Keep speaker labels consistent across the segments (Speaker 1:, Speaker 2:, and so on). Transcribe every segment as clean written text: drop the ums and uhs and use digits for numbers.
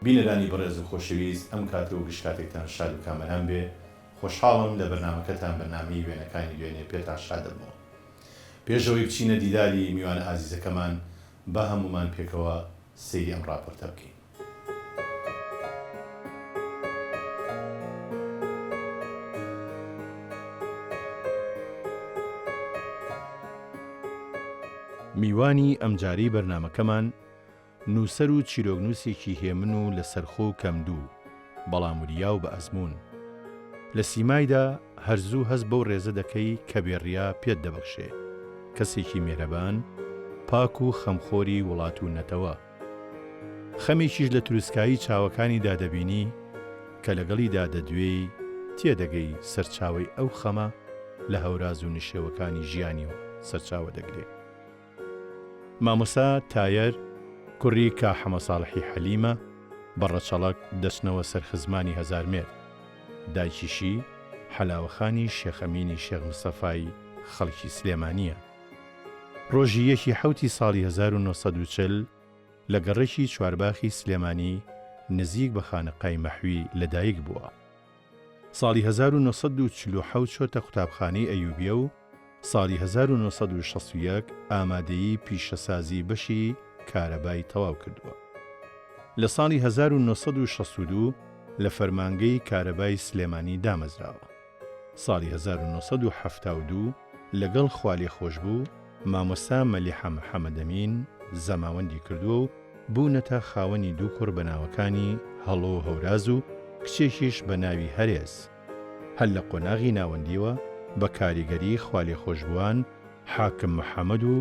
Speaker 1: بینەرانی بەڕێز و خۆشەویست ئەم کاتە و گشت کاتێکتان شاد و کامەران بێ، خۆشحاڵم لە بەرنامەکەتان بەرنامەی وێنەکانی دوێنێ پێتان شاد دەبمەوە. پێش ئەوەی بچینە دیداری میوانە ئازیزەکەمان با هەموومان پێکەوە سەیری ئەم ڕاپۆرتە بکەین. میوانی ئەمجارەی بەرنامەکەمان نووسەر و چیرۆکنووسێکی هێمن و لەسەرخۆ و کەمدوو، بەڵام وریا و بە ئەزموون. لە سیمایدا هەر زوو هەست بەو ڕێزە دەکەی کە بێ ڕیا پێت دەبەخشێ. کەسێکی مێرەبان، پاک و خەمخۆری وڵات و نەتەوە. خەمێکیش لە تروسکایی چاوەکانیدا دەبینی کە لەگەڵیدا دەدوێی تێدەگەی سەرچاوەی ئەو خەمە لە هەوراز و نشێوەکانی ژیانیەوە سەرچاوە دەگرێ. مامۆستا تایەر کوڕی کا حەمەساڵحی حەلیمە، بە ڕەچەڵەک دەچنەوە سەر خزمانی هەزارمێرد. دایکیشی حەلاوەخانی شێخ ئەمینی شێخ مستەفای خەڵکی سلێمانییە. ڕۆژی یەکی حەوتی ساڵی 1940 لە گەڕەکی چوارباخی سلێمانی نزیک بە خانەقای مەحوی لەدایک بووە. ساڵی 1947 چۆتە قوتابخانەی ئەیوبیە و ساڵی 1961 ئامادەیی پیشەسازی بەشی کارەبای تەواو کردووە. لە ساڵی 1962 لە فەرمانگەی کارەبای سلێمانی دامەزراوە. ساڵی 1972 لەگەڵ خوالێخۆشبوو مامۆستا مەلیحە محەمەدەمین زەماوەندی کردووە و بوونەتە خاوەنی دوو کوڕ بە ناوەکانی هەڵۆ و هەوراز و کچێکیش بە ناوی هەرێز. هەر لە قۆناغی ناوەندییەوە بە کاریگەریی خوالێخۆشبووان حاکم محەمەد و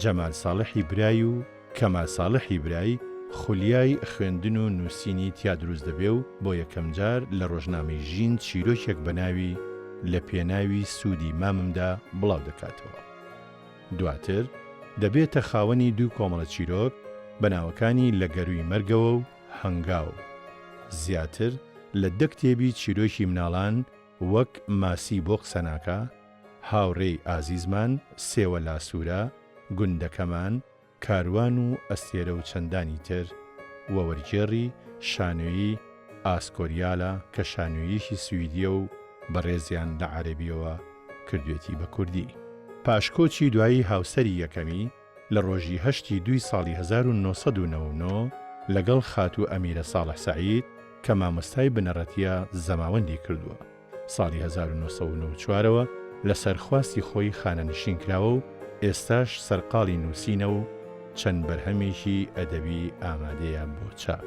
Speaker 1: جەمال ساڵحی برای و کەمال ساڵحی برای خولیای خوێندن و نووسینی تیا دروست دەبێ و بۆ یەکەمجار لە ڕۆژنامەی ژین چیرۆکێک بە ناوی لە پێناوی سوودی ماممدا بڵاو دەکاتەوە. دواتر دەبێتە خاوەنی دوو کۆمەڵە چیرۆک بە ناوەکانی لە گەرووی مەرگەوە و هەنگاو. زیاتر لە دە کتێبی چیرۆکی مناڵان وەک ماسی بۆ قسەناکا، هاوڕێی ئازیزمان، سێوە لاسوورە، گوندەکەمان، کاروان و ئەستێرە و چەندانی تر، و وەرگێڕی شانۆیی ئاسکۆریالە کە شانۆییەکی سویدییە و بەڕێزیان لە عەرەبییەوە کردوێتی بە کوردی. پاش کۆچی دوایی هاوسەری یەکەمی لە ڕۆژی هەشتی دووی ساڵی 1999 لەگەڵ خاتوو ئەمیرە ساڵح سەعید کە مامۆستای بنەڕەتییە زەماوەندی کردووە. ساڵی 1994 ەوە لەسەر خواستی خۆی خانەنشین کراوە و ئێستاش سەرقاڵی نووسینە و چەند بەرهەمێکی ئەدەبی ئامادەیە بۆ چاپ.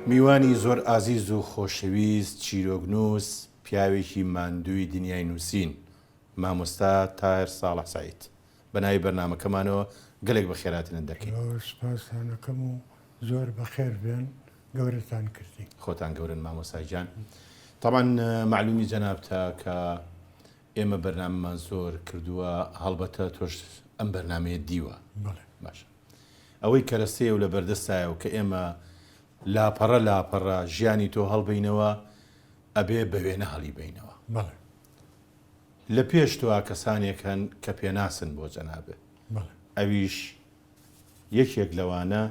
Speaker 1: میوانی زۆر ئازیز و خۆشەویست، چیرۆکنووس، پیاوێکی ماندووی دنیای نووسین، مامۆستا تاهر ساڵح سەعید. بە ناوی بەرنامەکەمانەوە گەلێک بەخێراتنت دەکەین.
Speaker 2: زۆر سوپاستان ئەکەم و زۆر بەخێر بێن گەورەتان کردین.
Speaker 1: خۆتان گەورەن مامۆستا گیان. تەبعەن مەعلومی جەنابتە کە ئێمە بەرنامەمان زۆر کردووە هەڵبەتە تۆش ئەم بەرنامەیەت دیوە.
Speaker 2: بەڵێ.
Speaker 1: باشە ئەوەی کەرەستەیە و لە بەردەستایە و کە ئێمە لاپەڕە لاپەڕە ژیانی تۆ هەڵبەینەوە ئەبێ بە وێنە هەڵیبەینەوە.
Speaker 2: بەڵێ.
Speaker 1: لە پێش تۆا کەسانێک هەن کە پێناسن بۆ جەنابت.
Speaker 2: بەڵێ.
Speaker 1: ئەویش یەکێک لەوانە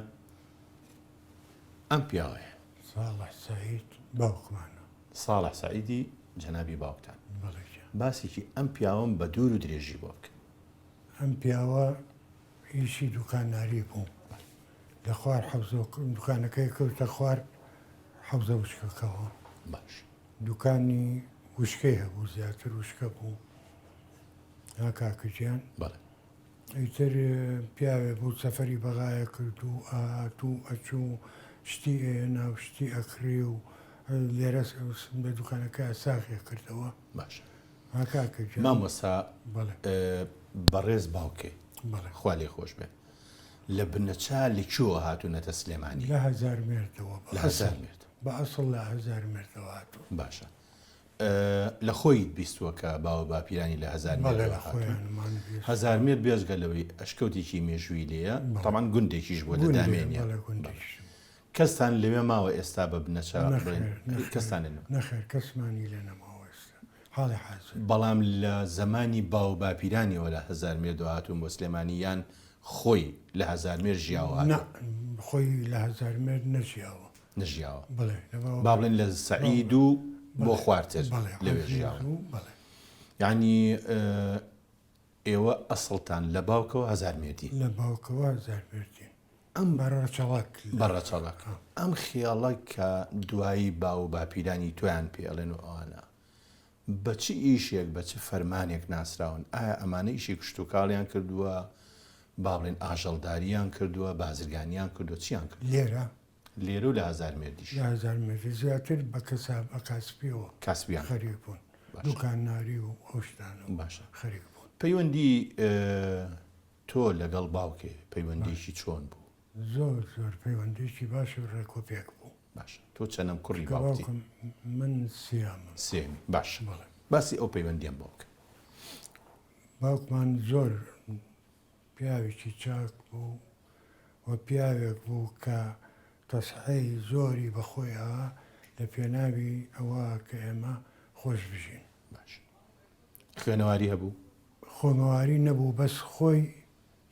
Speaker 1: ئەم پیاوەیە.
Speaker 2: ساڵح سەعید باوکمانە.
Speaker 1: ساڵح سەعیدی جەنابی باوکتان.
Speaker 2: بەڵێ گیان.
Speaker 1: باسێکی ئەم پیاوەم بە دوور و درێژی بۆ بکە.
Speaker 2: ئەم پیاوە ئیشی دوکانداری بوو. لە خوار حەوزە دوکانەکەی کەوتە خوار حەوزە وشکەکەوە.
Speaker 1: باش.
Speaker 2: دوکانی وشکەی هەبوو زیاتر وشکە بوو ها کاکە گیان
Speaker 1: بەڵێ.
Speaker 2: ئیتر پیاوێ بوو سەفەری بەغایە کرد و ئەهات و ئەچوو شتی ئەیەنا و شتی ئەکڕی و لێرە لە دوکانەکە ساغی کردەوە
Speaker 1: باشە
Speaker 2: ها کاکە گیان
Speaker 1: مامۆستا
Speaker 2: بەڵێ
Speaker 1: بەڕێز باوکێ
Speaker 2: بەڵێ
Speaker 1: خوا لێ خۆش بێ لە بنەچا لە کوێوە هاتوونەتە سلێمانی؟
Speaker 2: لە هەزارمێردەوە
Speaker 1: لە هەزارمێرد
Speaker 2: بە ئەسڵ لە هەزارمێردەوە هاتوون.
Speaker 1: باشە لە خۆیت بیستووە کە باوە باپیرانی لە هەزارمێردەوە هاتوون؟ هەزارمێرد بێجگە لەوەی ئەشکەوتێکی مێژووی لێیە، تەبعەن گوندێکیش بووە لە دامێنیە. کەستان لەوێ ماوە ئێستا بە بنەچا بڵێن کەستان لێ نەماوە؟
Speaker 2: نەخێر کەسمانی لێ نەماوە ئێستا. حاڵی حازر.
Speaker 1: بەڵام لە زەمانی باو و باپیرانیەوە لە هەزارمێردەوە هاتوون بۆ سلێمانی یان خۆی لە هەزارمێرد ژیاوە
Speaker 2: نا
Speaker 1: هاتووە؟
Speaker 2: خۆی لە هەزارمێرد نەژیاوە.
Speaker 1: نەژیاوە.
Speaker 2: بەڵێ لە باو
Speaker 1: با بڵێین لە سەعید و بۆ
Speaker 2: بەڵێ
Speaker 1: خوارتر
Speaker 2: بەڵێ
Speaker 1: لەوێ
Speaker 2: عەزیز
Speaker 1: ژیاوە.
Speaker 2: و بەڵێ.
Speaker 1: یانی ئێوە ئەسڵتان لە باوکەوە هەزارمێردین؟
Speaker 2: لە باوکەوە هەزارمێردین.
Speaker 1: ئەم
Speaker 2: بە ڕەچەڵەک لە
Speaker 1: بە ڕەچەڵەک. ئەم خێڵە کە دوایی باو و باپیرانی تۆیان پێ ئەڵێن و ئەوانە بە چ ئیشێک بە چ فەرمانێک ناسراون؟ ئایا ئەمانە ئیشی کشتوکاڵیان کردووە، با بڵێین ئاژەڵدارییان کردووە، بازرگانییان کردووە، چییان کردووە؟
Speaker 2: لێرە؟
Speaker 1: لێرە و لە هەزارمێردیش.
Speaker 2: لە هەزارمێردی زیاتر بە کەساب بە کاسپییەوە
Speaker 1: کاسبیان
Speaker 2: خەریک بوون.
Speaker 1: باشە.
Speaker 2: دوکانناری و ئەو شتانەوە
Speaker 1: باشە.
Speaker 2: خەریک بوون.
Speaker 1: پەیوەندی تۆ لەگەڵ باوکێ پەیوەندیەکی چۆن بوو؟
Speaker 2: زۆر زۆر پەیوەندیەکی باش و ڕێک و پێک بوو.
Speaker 1: باشە تۆ چەنەم کوڕی
Speaker 2: کە
Speaker 1: باوکتی؟
Speaker 2: باوکم من سیامم.
Speaker 1: سێیەمی باشە
Speaker 2: بەڵێ.
Speaker 1: باسی ئەو پەیوەندیەم بۆ بکە.
Speaker 2: باوکمان زۆر پیاوێکی چاک بوو و پیاوێک بوو کە تەزحیەی زۆری بە خۆی ئەا لە پێناوی ئەوە کە ئێمە خۆش بژین.
Speaker 1: باشە خوێنەواری هەبوو؟
Speaker 2: خۆنەواری نەبوو بەس خۆی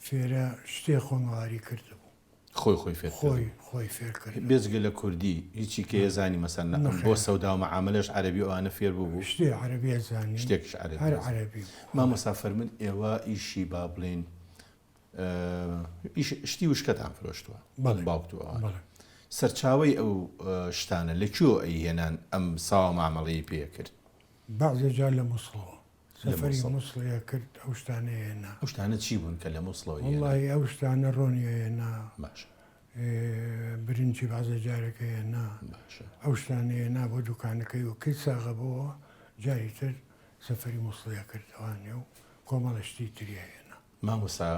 Speaker 2: فێرە شتێ خۆنەواری کردبوو.
Speaker 1: خۆی خۆی فێر
Speaker 2: خۆی خۆی فێر کردبوو.
Speaker 1: بێجگە لە کوردی هیچی کە ئەزانی مەسەن بۆ سەودا و مەعامەلەش عەرەبی و ئەوانە فێر بوو بوو؟
Speaker 2: شتێ عەرەبی ئەزانی.
Speaker 1: شتێکیش عەرەبی
Speaker 2: هەر عەرەبی بوو.
Speaker 1: مامۆستا فەرمووت ئێوە ئیشی با بڵێین ئیش شتی وشکەتان فرۆشتووە
Speaker 2: بەڵێ
Speaker 1: باوکت و ئەوانە.
Speaker 2: بەڵێ.
Speaker 1: سەرچاوەی ئەو شتانە لە کوێوە ئەیهێنان ئەم ساوە مامەڵەی پێ ئەکرد؟
Speaker 2: بەعزێ جار لە موسڵەوە.
Speaker 1: لە
Speaker 2: سەفەری
Speaker 1: موسڵ.
Speaker 2: موسڵی ئەکرد ئەو شتانەی ئەهێنا.
Speaker 1: ئەو شتانە چی بوون کە لە موسڵەوە ئەیهێنا؟
Speaker 2: وەڵاهی ئەو شتانە ڕۆنی ئەهێنا.
Speaker 1: باشە.
Speaker 2: برنجی بەعزێ جارێک ئەهێنا.
Speaker 1: باشە.
Speaker 2: ئەو شتانەی ئەهێنا بۆ دوکانەکەی و کەی ساغە بۆوە جاری تر سەفەری موسڵی ئەکرد ئەوانێ و کۆمەڵە شتی تری ئەهێنا.
Speaker 1: مامۆستا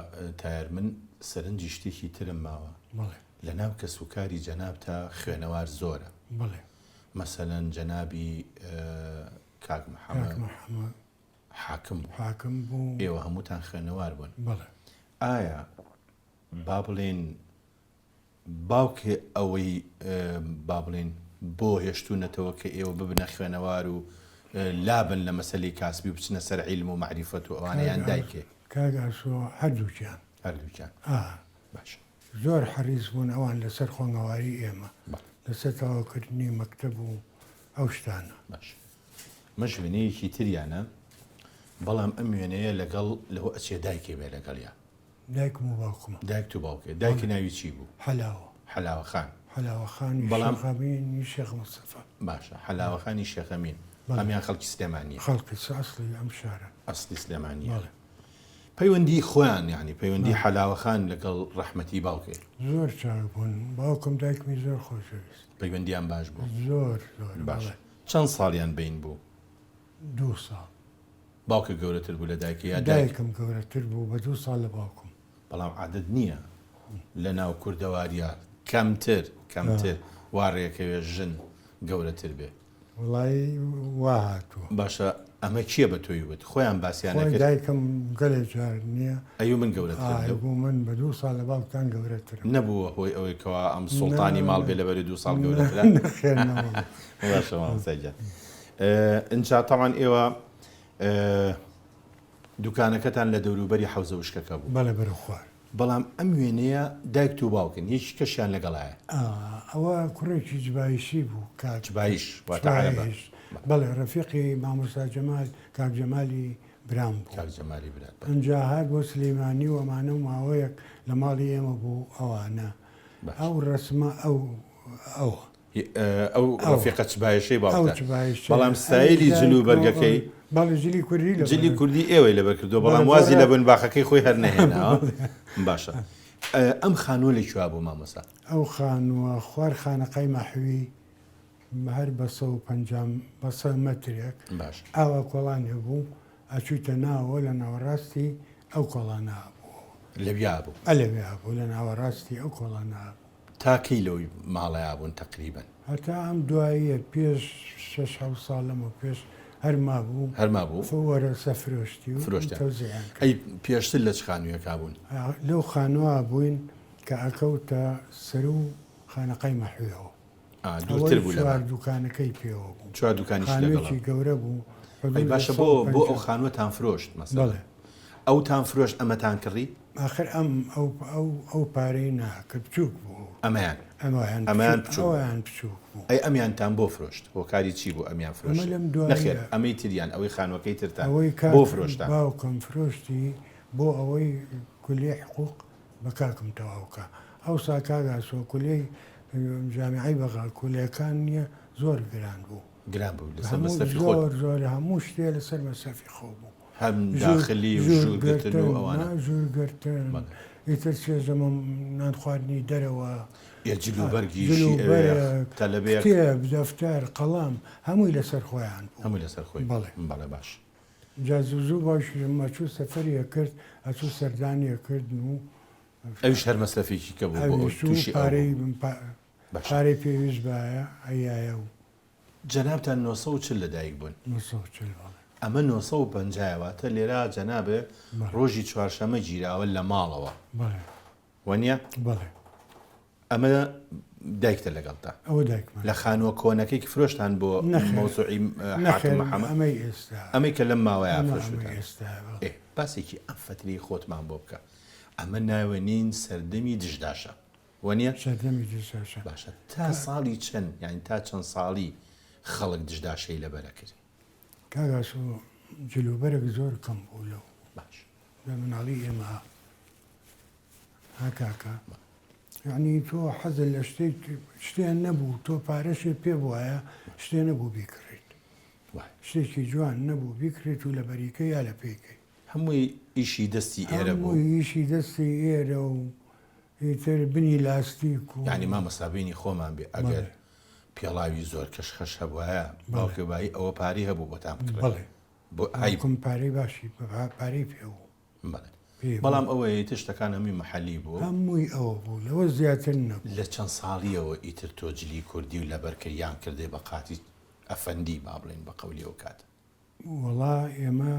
Speaker 1: تایەر من سەرنجی شتێکی ترم ماوە.
Speaker 2: بەڵێ.
Speaker 1: لە ناو کەسوکاری جەنابتا خوێنەوار زۆرە.
Speaker 2: بەڵێ.
Speaker 1: مەسەلەن جەنابی کاک محەمەد.
Speaker 2: کاک محەمەد.
Speaker 1: حاکم بوو.
Speaker 2: حاکم بوو.
Speaker 1: ئێوە هەمووتان خوێنەوار بوون.
Speaker 2: بەڵێ.
Speaker 1: ئایا با بڵێین باوکێ ئەوەی با بڵێین بۆ هێشتوونەتەوە کە ئێوە ببنە خوێنەوار و لابن لە مەسەلەی کاسبی و بچنە سەر عیلم و مەعریفەت و ئەوانە یان دایکێ؟
Speaker 2: کاک ئاسۆ هەردووکیان.
Speaker 1: هەردووکیان.
Speaker 2: ئا.
Speaker 1: باشە.
Speaker 2: زۆر حەریس بوون ئەوان لەسەر خۆنەواری ئێمە، لەسەر تەواوکردنی مەکتەب و ئەو شتانە.
Speaker 1: باشە. ئەمەش وێنەیەکی تریانە، بەڵام ئەم وێنەیە لەگەڵ لەوە ئەچێ دایکێ بێ لەگەڵیا.
Speaker 2: دایکم و باوکمە.
Speaker 1: دایکت و باوکێ. دایکی ناوی چی بوو؟
Speaker 2: حەلاوە.
Speaker 1: حەلاوە خان.
Speaker 2: حەلاوە خانی
Speaker 1: بەڵام.
Speaker 2: شێخ ئەمینی شێخ مستەفا.
Speaker 1: باشە. حەلاوە خانی شێخ ئەمین.
Speaker 2: بەڵێ.
Speaker 1: ئەمیان خەڵکی سلێمانییە.
Speaker 2: خەڵکی ئەسڵی ئەم شارەن.
Speaker 1: ئەسڵی سلێمانییە.
Speaker 2: بەڵێ.
Speaker 1: پەیوەندی خۆیان یانی پەیوەندی حەلاوە خان لەگەڵ ڕەحمەتی باوکێ.
Speaker 2: زۆر چاک بوون باوکم دایکمی زۆر خۆشەویست.
Speaker 1: پەیوەندیان باش بوو؟
Speaker 2: زۆر زۆر
Speaker 1: باش
Speaker 2: بەڵێ.
Speaker 1: چەند ساڵیان بەین بوو؟
Speaker 2: دوو ساڵ.
Speaker 1: باوکت گەورەتر بوو لە دایکت یا دایک؟
Speaker 2: دایکم گەورەتر بوو بە دوو ساڵ لە باوکم.
Speaker 1: بەڵام عادەت نییە لە ناو کوردەواریا کەمتر کەمتر وا ڕێکەوێ ژن گەورەتر بێ.
Speaker 2: وەڵایی وا هاتووە.
Speaker 1: باشە ئەمە کێ بە تۆی وت؟ خۆیان باسیان
Speaker 2: خۆی
Speaker 1: ئەکرد؟
Speaker 2: دایکم گەلێ جار نییە.
Speaker 1: ئەیوو من گەورەترم لەو.
Speaker 2: ئایبوو من بە دوو ساڵ لە باوکتان گەورەترم.
Speaker 1: نەبووە هۆی ئەوەی کەوا ئەم سوڵتانی ماڵ بێ لەبەری دوو ساڵ گەورەترە؟
Speaker 2: نەخێر نەوەڵا.
Speaker 1: باشە مامۆستا گیان. ئینجا تەبعەن ئێوە دوکانەکەتان لە دەوروبەری حەوزە وشکەکە بوو.
Speaker 2: بەڵێ بەرەو خوار.
Speaker 1: بەڵام ئەم وێنەیە دایکت و باوکن یەکی کەشیان لەگەڵایە.
Speaker 2: ئا ئەوە کوڕێکی جبایشی بوو کاک.
Speaker 1: جبایش واتە عەرەبە.
Speaker 2: جبایش بەڵێ ڕەفیقی مامۆستا جەمال کاک جەمالی برام بوو.
Speaker 1: کاک جەمالی برات بەڵێ.
Speaker 2: ئنجا هات بۆ سلیمانی و ئەمانە و ماوەیەک لە ماڵی ئێمە بوو ئەوانە
Speaker 1: باشە.
Speaker 2: ئەو ڕەسمە ئەو ئەوە.
Speaker 1: ئەو ڕەفیقە چبایشەی باوکتان بەڵام ستایلی جل و بەرگەکەی جلی کوردی ئێوەی لەبەر کردووە بەڵام وازی لە بن باخەکەی خۆی هەر نەهێناوە باشە ئەم خانووە لە کوێ بوو مامۆستا؟
Speaker 2: ئەو خانووە خوار خانەقای مەحوی هەر بە 150 بە 100 مەترێک ئاوا کۆڵانێ بوو ئەچوویتە ناوەوە لە ناوەڕاستی ئەو کۆڵانە بوو
Speaker 1: لەویا بوو
Speaker 2: لەویا بوو لە ناوەڕاستی ئەو کۆڵانە بوو
Speaker 1: تا کەی لەو ماڵەیا بوون تەقریبەن؟
Speaker 2: هەتا ئەم دواییە پێش شەش حەوت ساڵ لەمەو پێش هەر مابوو.
Speaker 1: هەر مابوو؟
Speaker 2: وەرەسە فرۆشتی و
Speaker 1: فرۆشتیان.
Speaker 2: تەوزیعیان کرد.
Speaker 1: ئەی پێشتر لە چ خانوویەکا بوون؟
Speaker 2: لەو خانووە بووین کە ئەکەوتە سەروو خانەقای مەحویەوە.
Speaker 1: ئا دوورتر
Speaker 2: ئەوەی
Speaker 1: بوو لەمە.
Speaker 2: چوار دووکانەکەی پێوە بوو.
Speaker 1: چوار دووکانیشی لەگەڵا
Speaker 2: خانوویەکی
Speaker 1: بوو.
Speaker 2: گەورە بوو.
Speaker 1: ئەی
Speaker 2: حدوودی
Speaker 1: باشە بۆ بۆ ئەو
Speaker 2: 150
Speaker 1: خانووەتان فرۆشت مەسەلەن
Speaker 2: بەڵێ.
Speaker 1: ئەوتان فرۆشت ئەمەتان کڕی؟
Speaker 2: ئاخر ئەم ئەو ئەو ئەو پارەی نا کە بچووک بوو ئەو.
Speaker 1: ئەمەیان.
Speaker 2: ئەمەیان
Speaker 1: ئەمەیان
Speaker 2: بچووک
Speaker 1: بچووک بوو.
Speaker 2: ئەویان بچووک بوو.
Speaker 1: ئەی ئەمیانتان بۆ فرۆشت؟ هۆکاری چی بوو ئەمیان
Speaker 2: ئەمە
Speaker 1: فرۆشت؟
Speaker 2: لەم
Speaker 1: نەخێر
Speaker 2: دواییە.
Speaker 1: ئەمەی تریان ئەوەی خانووەکەی ترتان
Speaker 2: ئەوەی
Speaker 1: بۆ
Speaker 2: کاک
Speaker 1: فرۆشتان؟
Speaker 2: باوکم فرۆشتی بۆ ئەوەی کولیەی حقوق بە کاکم تەواو کا. ئەوسا کاک ئاسۆ کولیەی جامیعەی بەغا کولیەکان نیە زۆر گران بوو.
Speaker 1: گران بوو لەسەر
Speaker 2: هەموو
Speaker 1: مەسرەفی خۆت.
Speaker 2: زۆر زۆر هەموو شتێ لەسەر مەسرەفی خۆ بوو.
Speaker 1: هەم
Speaker 2: ژوور
Speaker 1: داخلی و
Speaker 2: ژوور
Speaker 1: ژوور گرتن و
Speaker 2: گرتن
Speaker 1: ئەوانە.
Speaker 2: نا ژوور گرتن
Speaker 1: بەڵێ.
Speaker 2: ئیتر سێزەمە نان خواردنی دەرەوە
Speaker 1: ئێ جل و
Speaker 2: ئا
Speaker 1: بەرگیشی
Speaker 2: جل و
Speaker 1: ئەوێ
Speaker 2: بەرگ
Speaker 1: تەلەبەیەک.
Speaker 2: کتێب دەفتەر قەڵەم هەمووی لەسەر خۆیان بوو.
Speaker 1: هەمووی لەسەر خۆی بوو.
Speaker 2: بەڵێ.
Speaker 1: بەڵێ باش.
Speaker 2: جا زوو زوو باوکیشم ئەچوو سەفەری ئەکرد ئەچوو سەردانی ئەکردن و
Speaker 1: ئەویش هەر مەسرەفێکی کە بوو بۆ ئەو
Speaker 2: ئەویش و
Speaker 1: تووشی ئەو
Speaker 2: پارەی
Speaker 1: بوو. باشە.
Speaker 2: پارەی پێویست بایە ئەیایە و.
Speaker 1: جەنابتان 940 لە دایک بوون.
Speaker 2: 940 بەڵێ.
Speaker 1: ئەمە 950 یە واتە لێرە جەنابێ
Speaker 2: بەڵێ.
Speaker 1: ڕۆژی چوارشەمە گیراوە لە ماڵەوە.
Speaker 2: بەڵێ.
Speaker 1: وەنیە؟
Speaker 2: بەڵێ.
Speaker 1: ئەمە دایکتە لەگەڵتا؟
Speaker 2: ئەوە دایکمە.
Speaker 1: لە خانووە کۆنەکەی کە فرۆشتان بۆ
Speaker 2: نەخێر.
Speaker 1: مەوزوعی حاکم
Speaker 2: نەخێر
Speaker 1: محەمەد؟
Speaker 2: ئەمەی ئێستا.
Speaker 1: ئەمەی کە لەم ماوەیە
Speaker 2: ئەمە ئەمەی
Speaker 1: فرۆشتوتان.
Speaker 2: ئێستا بەڵێ.
Speaker 1: ئێ باسێکی ئەم فەترەی خۆتمان بۆ بکە. ئەمە ناوێ نین سەردەمی دژداشە. وەنیە؟
Speaker 2: سەردەمی دژداشە.
Speaker 1: باشە تا ساڵی چەند یانی تا چەند ساڵی خەڵک دژداشەی لەبەر ئەکرد؟
Speaker 2: کاک ئاسۆ جلوبەرگ زۆر کەم بوو لەو
Speaker 1: باش.
Speaker 2: لە مناڵی ئێمە ها کاکە یعنی تۆ حەزت لە شتێک شتێ نەبوو تۆ پارەشێ پێ بوایە شتێ نەبوو بیکڕیت شتێکی جوان نەبوو بیکڕیت و لە بەریکە یا لە پێیکەی.
Speaker 1: هەمووی ئیشی دەستی ئێرە بوو.
Speaker 2: هەمووی ئیشی دەستی ئێرە و ئیتر بنی لاستیک و.
Speaker 1: یانی مامۆستا بینی خۆمان بێ ئەگەر پێڵاوی زۆر کەش خەش هەبوایە باوکە بایی ئەوە پارەی هەبوو بۆتان بکڕێ.
Speaker 2: بەڵێ.
Speaker 1: بۆ عەیب.
Speaker 2: باوکم پارەی باشی پارەی پێ بوو.
Speaker 1: بەڵێ. بەڵام ئەوە ئیتر شتەکان هەمووی مەحەلی بوو.
Speaker 2: هەمووی ئەوە بوو لەوە زیاتر نەبوو.
Speaker 1: لە چەند ساڵیەوە ئیتر تۆ جلی کوردی و لەبەر کرد یان کردێ بە قاتی ئەفەندی با بڵێین بە قەولی ئەو کاتە؟
Speaker 2: وەڵا ئێمە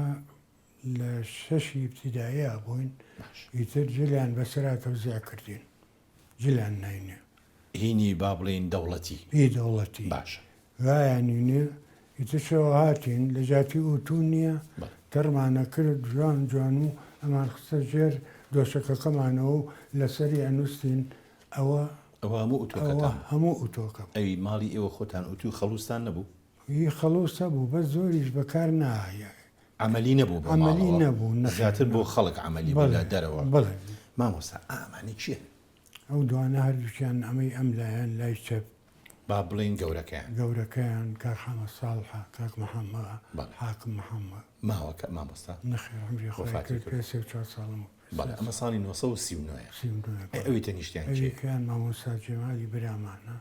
Speaker 2: لە شەشی ئیبتیداییا بووین
Speaker 1: باش.
Speaker 2: ئیتر جلیان بەسەرا تەوزیع کردین جلیان ناینێ.
Speaker 1: هینی با بڵێین دەوڵەتی.
Speaker 2: هی دەوڵەتی.
Speaker 1: باشە.
Speaker 2: ڕایانینێ ئیتر شەوە هاتین لە جاتی ئوتوو نییە تەڕمان ئەکرد جوان جوان و ئەمان خستە ژێر دۆشەکەکەمانەوە و لەسەری ئەنووستین ئەوە
Speaker 1: ئەوە هەموو
Speaker 2: ئەوە
Speaker 1: ئوتووەکەتان بوو؟
Speaker 2: هەموو ئوتۆکە بوو.
Speaker 1: ئەی ماڵی ئێوە خۆتان ئوتووی خەڵووزتان نەبوو؟
Speaker 2: هی خەڵووز هەبوو بەس زۆریش بەکار ناهات.
Speaker 1: عەمەلی نەبوو بۆ
Speaker 2: عەمەلی
Speaker 1: ماڵەوە؟
Speaker 2: نەبوو نەخێر
Speaker 1: زیاتر بۆ
Speaker 2: نا.
Speaker 1: خەڵک عەمەلی بوو لە
Speaker 2: بەڵێ
Speaker 1: دەرەوە.
Speaker 2: بەڵێ.
Speaker 1: مامۆستا ئا ئەمانە کێن؟
Speaker 2: ئەو دوانە هەردووکیان ئەمەی ئەم لایان لای چەپ.
Speaker 1: با بڵێین گەورەکەیان.
Speaker 2: گەورەکەیان کاک حەمە ساڵحە، کاک محەمە،
Speaker 1: بەڵێ.
Speaker 2: حاکم محەمە.
Speaker 1: ماوە کە مامۆستا؟
Speaker 2: نەخێر عومری خۆی
Speaker 1: وەفاتی
Speaker 2: کرد
Speaker 1: کرد.
Speaker 2: پێ 34 ساڵم و
Speaker 1: بەڵێ ئەمە ساڵی 939 ە.
Speaker 2: 39
Speaker 1: ئەی
Speaker 2: بەڵێ.
Speaker 1: ئەوی تەنیشتیان کێیە؟
Speaker 2: ئەویکەیان مامۆستا جەمالی برامانە.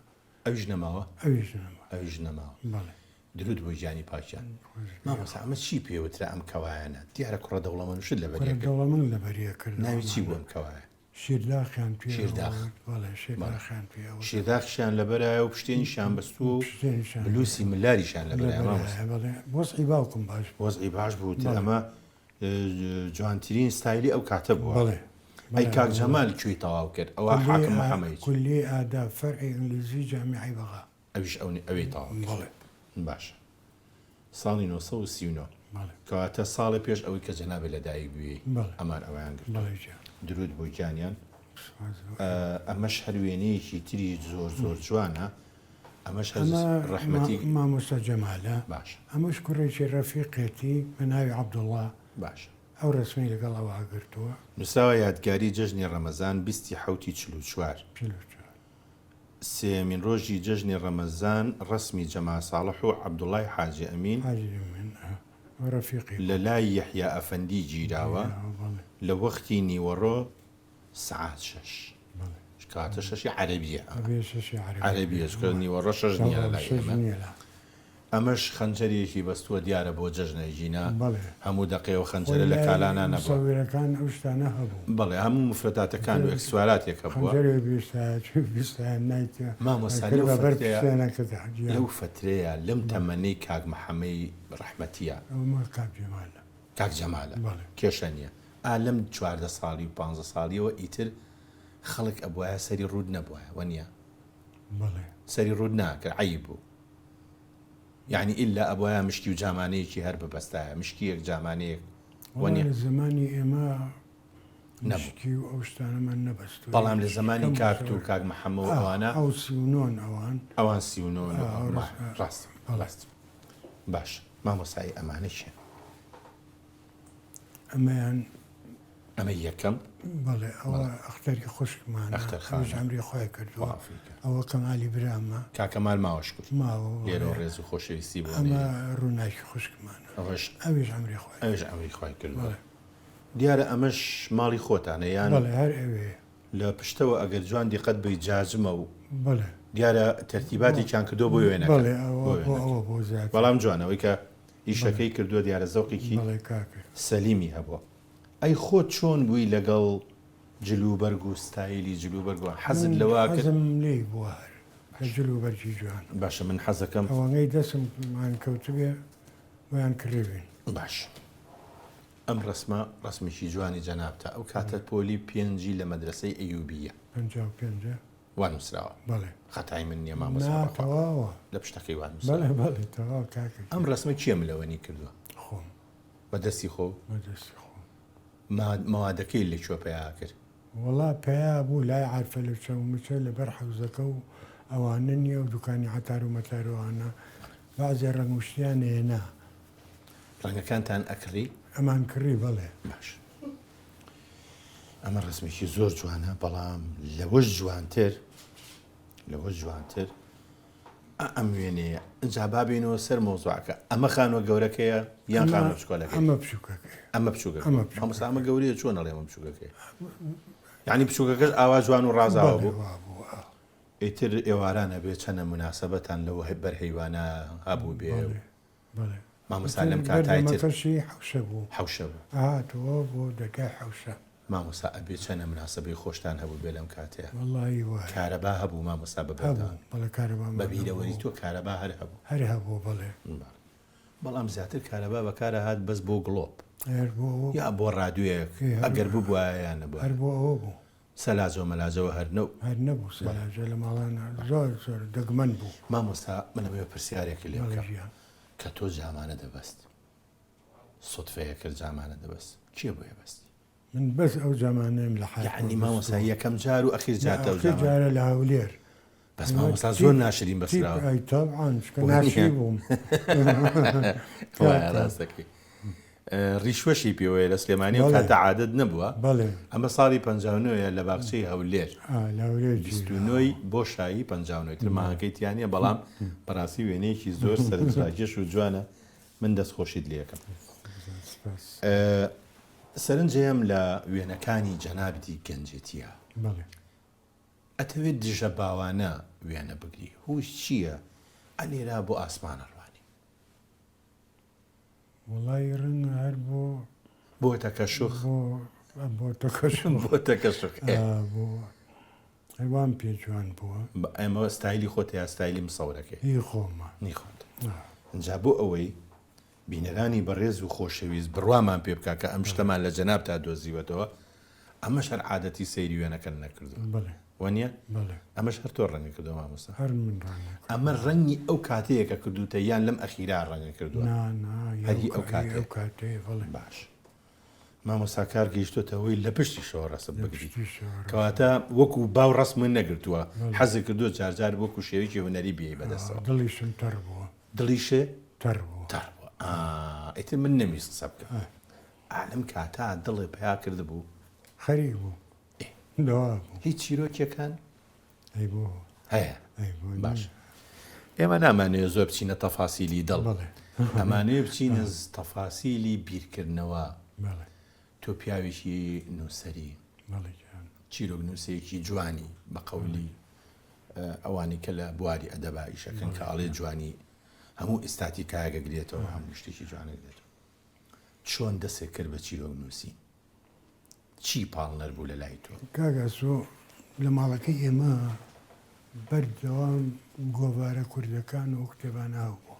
Speaker 1: ئەویش نەماوە؟
Speaker 2: ئەویش نەماوە.
Speaker 1: ئەویش نەماوە.
Speaker 2: بەڵێ.
Speaker 1: درود بۆ گیانی پاکیان.
Speaker 2: خۆش بێ.
Speaker 1: مامۆستا ئەمە چی پێ وترا ئەم کەوایانە؟ دیارە کوڕە دەوڵەمەند شت لەبەریە
Speaker 2: کوڕە
Speaker 1: کرد.
Speaker 2: دەوڵەمەند لەبەریە کرد
Speaker 1: ناوی چی
Speaker 2: ئەمانە.
Speaker 1: بوو ئەم کەوایە؟
Speaker 2: شیرداخیان پێ
Speaker 1: شیرداخ.
Speaker 2: ئەوت، بەڵێ
Speaker 1: بەڵێ.
Speaker 2: شیرداخیان پێ ئەوت.
Speaker 1: شیرداخیشیان لەبەرایە و پشتێنیشیان بەستووە و
Speaker 2: پشتێنیشیان
Speaker 1: بلوسی ملاریشیان لەبەرایە
Speaker 2: لەبەرایە،
Speaker 1: مامۆستا.
Speaker 2: بەڵێ. وەزعی باوکم باش بوو.
Speaker 1: وەزعی باش بوو تر
Speaker 2: بەڵێ.
Speaker 1: ئەمە جوانترین ستایلی ئەو کاتە بووە.
Speaker 2: بەڵێ.
Speaker 1: ئەی
Speaker 2: بەڵێ
Speaker 1: کاک
Speaker 2: بەڵێ.
Speaker 1: جەمال کوێی تەواو کرد؟ ئەوە
Speaker 2: کولیەی
Speaker 1: حاکم
Speaker 2: ئا
Speaker 1: محەمەیچ.
Speaker 2: کولیەی ئاداب فەرعی ئینگلیزی جامیعەی بەغا.
Speaker 1: ئەویش ئەو ئەوێی تەواو کرد.
Speaker 2: بەڵێ.
Speaker 1: باشە. ساڵی 939.
Speaker 2: بەڵێ.
Speaker 1: کەواتە ساڵێ پێش ئەوەی کە جەنابت لە دایک بووی
Speaker 2: بەڵێ.
Speaker 1: ئەمان ئەویان گرتووە.
Speaker 2: بەڵێ گیان.
Speaker 1: درود بۆ گیانیان.
Speaker 2: سوپاس بۆ ئێوە.
Speaker 1: ئەمەش هەر وێنەیەکی تری زۆر زۆر جوانە. ئەمەش هەر
Speaker 2: ئەمە
Speaker 1: ڕەحمەتی
Speaker 2: مامۆستا جەمالە.
Speaker 1: باشە.
Speaker 2: ئەمەش کوڕێکی ڕەفیقێتی بە ناوی عەبدوڵڵا.
Speaker 1: باشە.
Speaker 2: ئەو ڕەسمەی لەگەڵ ئەوا گرتووە.
Speaker 1: نووسراوە یادگاری جەژنی ڕەمەزان بیستی حەوتی 44.
Speaker 2: 44.
Speaker 1: سێیەمین ڕۆژی جەژنی ڕەمەزان ڕەسمی جەمال ساڵح و عەبدوڵای حاجی ئەمین
Speaker 2: حاجی ئەمین ئەو ڕەفیقی
Speaker 1: لە
Speaker 2: بوو.
Speaker 1: لای یەحیا ئەفەندی گیراوە
Speaker 2: گیراوە بەڵێ.
Speaker 1: لە وەختی نیوەڕۆ سەعات شەش.
Speaker 2: بەڵێ.
Speaker 1: کەواتە شەشی عەرەبییە ئەمە.
Speaker 2: ئەبێ شەشی عەرەبی
Speaker 1: عەرەبییە
Speaker 2: بێ.
Speaker 1: چونکە نیوەڕۆ شەش نییە لە لای
Speaker 2: شەش
Speaker 1: ئێمە.
Speaker 2: نییە لە.
Speaker 1: ئەمەش خەنجەرێکی بەستووە دیارە بۆ جەژنە گینا
Speaker 2: بەڵێ.
Speaker 1: هەموو دەقەی ئەو
Speaker 2: خۆی
Speaker 1: خەنجەرە لە
Speaker 2: لای
Speaker 1: کالانا نەبووە.
Speaker 2: موسەویرەکان ئەو شتانە هەبوو.
Speaker 1: بەڵێ هەموو موفرەداتەکان و ئێکسواراتێک هەبووە.
Speaker 2: خەنجەرێک بیستایە چ بیستایە نایتە
Speaker 1: مامۆستا
Speaker 2: ئەکرد
Speaker 1: لەو
Speaker 2: بە بەر
Speaker 1: فەترەیە
Speaker 2: پشتێنەکەدا گیان.
Speaker 1: لەو فەترەیە لەم تەمەنەی کاک محەمەی ڕەحمەتیە.
Speaker 2: ئەومە کاک جەمالە.
Speaker 1: کاک جەمالە.
Speaker 2: بەڵێ.
Speaker 1: کێشە نیە. ئا لەم 14 ساڵی و پانزە ساڵیەوە ئیتر خەڵک ئەبوایە سەری ڕووت نەبوایە وەنیە؟
Speaker 2: بەڵێ.
Speaker 1: سەری ڕووت ناکرد عەیب بوو. یانی ئیلا ئەبوایە مشکی و جامانەیەکی هەر ببەستایە، مشکییەک جامانەیەک
Speaker 2: وەڵا
Speaker 1: وەنیە؟
Speaker 2: لە زەمانی ئێمە
Speaker 1: نەبوو.
Speaker 2: مشکی و ئەو شتانەمان نەبەستووە،
Speaker 1: بەڵام لە
Speaker 2: مشکی
Speaker 1: زەمانی
Speaker 2: کەم و
Speaker 1: کاکت و
Speaker 2: زۆر.
Speaker 1: کاک محەمە و
Speaker 2: ئا،
Speaker 1: ئەوانە.
Speaker 2: ئەو 39 ئەوان.
Speaker 1: ئەوان 39
Speaker 2: ئا،
Speaker 1: و
Speaker 2: ئەو
Speaker 1: ئەو
Speaker 2: ڕاست، ئا،
Speaker 1: ڕاستە،
Speaker 2: بەڵێ.
Speaker 1: ڕاستە. باشە مامۆستای ئەمانە کێن؟
Speaker 2: ئەمەیان.
Speaker 1: ئەمە یەکەم.
Speaker 2: بەڵێ ئەوە ئەختەری خوشکمانە
Speaker 1: ئەختەر خانە.
Speaker 2: ئەویش عەمری خۆی کردووە.
Speaker 1: خوا عەفوی کا.
Speaker 2: ئەوە کەمالی برامە.
Speaker 1: کاک کەمال ماوە شکور.
Speaker 2: ماوە بەڵێ.
Speaker 1: لێرەوە ڕێز و خۆشەویستی بۆ
Speaker 2: ئەمە
Speaker 1: ئەنێرین.
Speaker 2: ڕووناکی خوشکمانە.
Speaker 1: ئەوەش.
Speaker 2: ئەویش عەمری خۆی.
Speaker 1: ئەویش عەمری خوای کردووە.
Speaker 2: بەڵێ.
Speaker 1: دیارە ئەمەش ماڵی خۆتانە یان.
Speaker 2: بەڵێ هەر ئەوێیە.
Speaker 1: لە پشتەوە ئەگەر جوان دیقەت بەی جاجمە و.
Speaker 2: بەڵێ.
Speaker 1: دیارە تەرتیباتێکیان کردووە بۆ وێنەکە.
Speaker 2: بەڵێ ئەوە
Speaker 1: بۆ
Speaker 2: بۆ
Speaker 1: وێنەکە.
Speaker 2: ئەوە بۆ زیاتر.
Speaker 1: بەڵام جوانە ئەوەی کە ئیشەکەی
Speaker 2: بەڵێ.
Speaker 1: کردووە دیارە زەوقێکی
Speaker 2: بەڵێ کاکە.
Speaker 1: سەلیمی هەبووە. ئەی خۆت چۆن بووی لەگەڵ جل و بەرگ و ستایلی جل و بەرگ و حەزت
Speaker 2: من
Speaker 1: لەوە کرد؟
Speaker 2: حەزم لێی بووە هەر لە
Speaker 1: باشە.
Speaker 2: جل و بەرگی جوان.
Speaker 1: باشە من حەزەکەم.
Speaker 2: ئەوەنەی دەسممان کەوتبێ بۆیان کڕیوین.
Speaker 1: باشە ئەم ڕەسمە ڕەسمێکی جوانی جەنابتە ئەو کاتەت پۆلی پێنجی لە مەدرەسەی ئەیوبییە.
Speaker 2: 55 ە؟
Speaker 1: وا نووسراوە.
Speaker 2: بەڵێ.
Speaker 1: خەتای من نییە مامۆستا
Speaker 2: نا
Speaker 1: بەخوا.
Speaker 2: تەواوە.
Speaker 1: لە پشتەکەی وا نووسراوە.
Speaker 2: بەڵێ بەڵێ تەواو کاکە
Speaker 1: ئەم
Speaker 2: گیان.
Speaker 1: ڕەسمە کێ ملەوەنی کردووە؟
Speaker 2: خۆم.
Speaker 1: بە دەستی خۆو؟
Speaker 2: بە دەستی خۆم.
Speaker 1: مەوادەکەی لە کوێ پەیا کرد؟
Speaker 2: وەڵا پەیا بوو لای عارفە لە چەو مچە لە بەر حەوزەکە و ئەوانە نیە و دوکانی عەتار و مەتار و ئەوانە بەعزێ ڕەنگ و شتیان ئێنا.
Speaker 1: ڕەنگەکانتان ئەکڕی؟
Speaker 2: ئەمان کڕی بەڵێ.
Speaker 1: باش ئەمە ڕەسمێکی زۆر جوانە بەڵام لەوەش جوانتر لەوەش جوانتر ئا ئەم وێنەیە ئینجا با بێینەوە سەر مەوزوعەکە ئەمە خانووە گەورەکەیە یان
Speaker 2: ئەمە
Speaker 1: خانووە بچکۆلەکەیە؟
Speaker 2: ئەمە بچووکەکەیە.
Speaker 1: ئەمە بچووکەکەیە.
Speaker 2: ئەمە
Speaker 1: مامۆستا ئەمە
Speaker 2: بچووکەکەیە.
Speaker 1: گەورەیە چۆن ئەڵێ ئەمە بچووکەکەیە؟ یانی بچووکەکەش ئاوا جوان و ڕازاوە
Speaker 2: بەڵێ
Speaker 1: بوو؟
Speaker 2: وا بوو ئا.
Speaker 1: ئیتر ئێواران ئەبێ چەنە موناسەبەتان لەو بەر هەیوانە هەبووبێ و
Speaker 2: بەڵێ بەڵێ.
Speaker 1: مامۆستا
Speaker 2: ئیتر
Speaker 1: لەم کاتای تر
Speaker 2: بەردەمەکەشی حەوشە بوو.
Speaker 1: حەوشە بوو.
Speaker 2: ئەهاتەوە بۆ دەرگای حەوشە.
Speaker 1: مامۆستا ئەبێ چەنە مناسەبەی خۆشتان هەبووبێ لەم کاتەیا.
Speaker 2: وەڵایی وایە.
Speaker 1: کارەبا هەبوو مامۆستا بە
Speaker 2: هەبوو
Speaker 1: بەردەوام.
Speaker 2: بەڵێ کارەبامان
Speaker 1: بە بیرەوەری
Speaker 2: هەبوو.
Speaker 1: تۆ کارەبا هەر هەبوو.
Speaker 2: هەر هەبوو بەڵێ.
Speaker 1: بەڵێ. بەڵام زیاتر کارەبا بەکار ئەهات بەس بۆ گڵۆپ.
Speaker 2: هەر بۆ ئەوە
Speaker 1: یا
Speaker 2: بوو.
Speaker 1: بۆ ڕادیۆیەک
Speaker 2: ئێ هەر
Speaker 1: ئەگەر ببوایە یا
Speaker 2: هەر
Speaker 1: نەبوایە.
Speaker 2: بۆ ئەوە بوو.
Speaker 1: سەلاجە و مەلاجەوە هەر نەو.
Speaker 2: هەر نەبوو
Speaker 1: بەڵێ.
Speaker 2: سەلاجە لە ماڵانا زۆر زۆر دەگمەن بوو.
Speaker 1: مامۆستا من ئەمەوێ پرسیارێکت لێ
Speaker 2: بەڵێ
Speaker 1: بکەم.
Speaker 2: گیان.
Speaker 1: کە تۆ جامانە دەبەست سوتفەیە کرد جامانە دەبەست کێ بۆیە بەستی؟
Speaker 2: من بەس ئەو جامانەیم لە حای خۆم
Speaker 1: یەعنی مامۆستا
Speaker 2: بەستووە.
Speaker 1: یەکەم جار و ئەخیر
Speaker 2: نا
Speaker 1: جارتە ئەو
Speaker 2: ئەخیر
Speaker 1: جامانە؟
Speaker 2: جارە لە هەولێر.
Speaker 1: بەس
Speaker 2: ئەمە
Speaker 1: مامۆستا
Speaker 2: تیپ
Speaker 1: زۆر ناشرین
Speaker 2: تیپ
Speaker 1: بەسراوە.
Speaker 2: ئەی تەبعەن چونکە
Speaker 1: وانیە؟
Speaker 2: ناشری بووم.
Speaker 1: وایە
Speaker 2: کاکە.
Speaker 1: ڕاست دەکەی. ڕیشوەشی پێوەیە لە سلێمانی ئەو
Speaker 2: بەڵێ.
Speaker 1: کاتە عادەت نەبووە.
Speaker 2: بەڵێ.
Speaker 1: ئەمە ساڵی 59 ە لە باخچەی هەولێر.
Speaker 2: ئا لە هەولێر
Speaker 1: 29
Speaker 2: گیراوە.
Speaker 1: ی بۆ شایی 59 تر
Speaker 2: بەڵێ.
Speaker 1: مانگەکەی تیا نییە بەڵام بەڕاستی وێنەیەکی زۆر سەرنجڕاکێش و جوانە من دەستخۆشیت لێ ئەکەم.
Speaker 2: سپاس.
Speaker 1: سەرنجەیەم لە وێنەکانی جەنابتی گەنجێتیە.
Speaker 2: بەڵێ.
Speaker 1: ئەتەوێت دژە باوانە وێنە بگری هۆش چیە ئەلێرا بۆ ئاسمان ئەڕوانی.
Speaker 2: وەڵایی ڕەنگە هەر بۆ.
Speaker 1: بۆ تەکەشوخ.
Speaker 2: بۆ بۆ تەکەشوخ.
Speaker 1: بۆ تەکەشوخ ئێ.
Speaker 2: بۆ هەر وام پێ جوان بووە.
Speaker 1: ئەمە ستایلی خۆتە یا ستایلی مسەورەکەی؟
Speaker 2: هی خۆمە.
Speaker 1: هی خۆتە. ئینجا بۆ ئەوەی بینەرانی بەڕێز و خۆشەویست بڕوامان پێ بکا کە ئەم شتەمان لە جەنابتا دۆزیوەتەوە، ئەمەش هەر عادەتی سەیری وێنەکەت نەکردووە.
Speaker 2: بەڵێ.
Speaker 1: وەنیە؟
Speaker 2: بەڵێ.
Speaker 1: ئەمەش هەر تۆ ڕەنگت کردووە مامۆستا؟
Speaker 2: هەر من ڕەنگم کردووە.
Speaker 1: ئەمە ڕەنگی ئەو کاتەیە کە کردووتە یان لەم ئەخیرا ڕەنگت کردووە؟
Speaker 2: نا نا
Speaker 1: هەر هی ئەو کاتەیە.
Speaker 2: ئەو کاتەیە بەڵێ.
Speaker 1: باش. مامۆستا کار گەیشتۆتە ئەوەی لە پشتیشەوە ڕەسم
Speaker 2: لە
Speaker 1: بگری.
Speaker 2: پشتیشەوە ڕەسم.
Speaker 1: کەواتە وەکو باو ڕەسمت نەگرتووە،
Speaker 2: بەڵێ.
Speaker 1: حەزت کردووە جارجار وەکو شێوەیەکی هونەری بیەی بەدەستەوە.
Speaker 2: دڵیشم تەڕ بووە.
Speaker 1: دڵیشێ؟
Speaker 2: تەڕ بووە.
Speaker 1: تەڕ بووە. ئا ئیتر من نەمویست قسە بکەم. ئا لەم کاتە دڵێ پەیا کردبوو؟
Speaker 2: خەریک بوو.
Speaker 1: ئێ.
Speaker 2: دەوا بوو.
Speaker 1: هیچ چیرۆکێکان؟
Speaker 2: ئەی بۆ.
Speaker 1: هەیە.
Speaker 2: ئەی بۆ
Speaker 1: باش. ئێمە نامانەوێ زۆر بچینە تەفاسیلی دڵ.
Speaker 2: بەڵێ.
Speaker 1: ئەمانەوێ بچینە تەفاسیلی بیرکردنەوە.
Speaker 2: بەڵێ.
Speaker 1: تۆ پیاوێکی نووسەری.
Speaker 2: بەڵێ گیان.
Speaker 1: چیرۆکنووسێکی جوانی بە قەولی ئەوانەی کە لە بواری ئەدەبا ئیشەکەن کە ئەڵێ جوانی هەموو ئیستاتیکایەک ئەگرێتەوە هەموو شتێکی جوان ئەگرێتەوە. چۆن دەستت کرد بە چیرۆک نووسین؟ چی پاڵنەر بوو لە لای تۆ؟
Speaker 2: کاک ئاسۆ لە ماڵەکەی ئێمە بەردەوام گۆڤارە کوردەکان و کتێبانە هەبوو.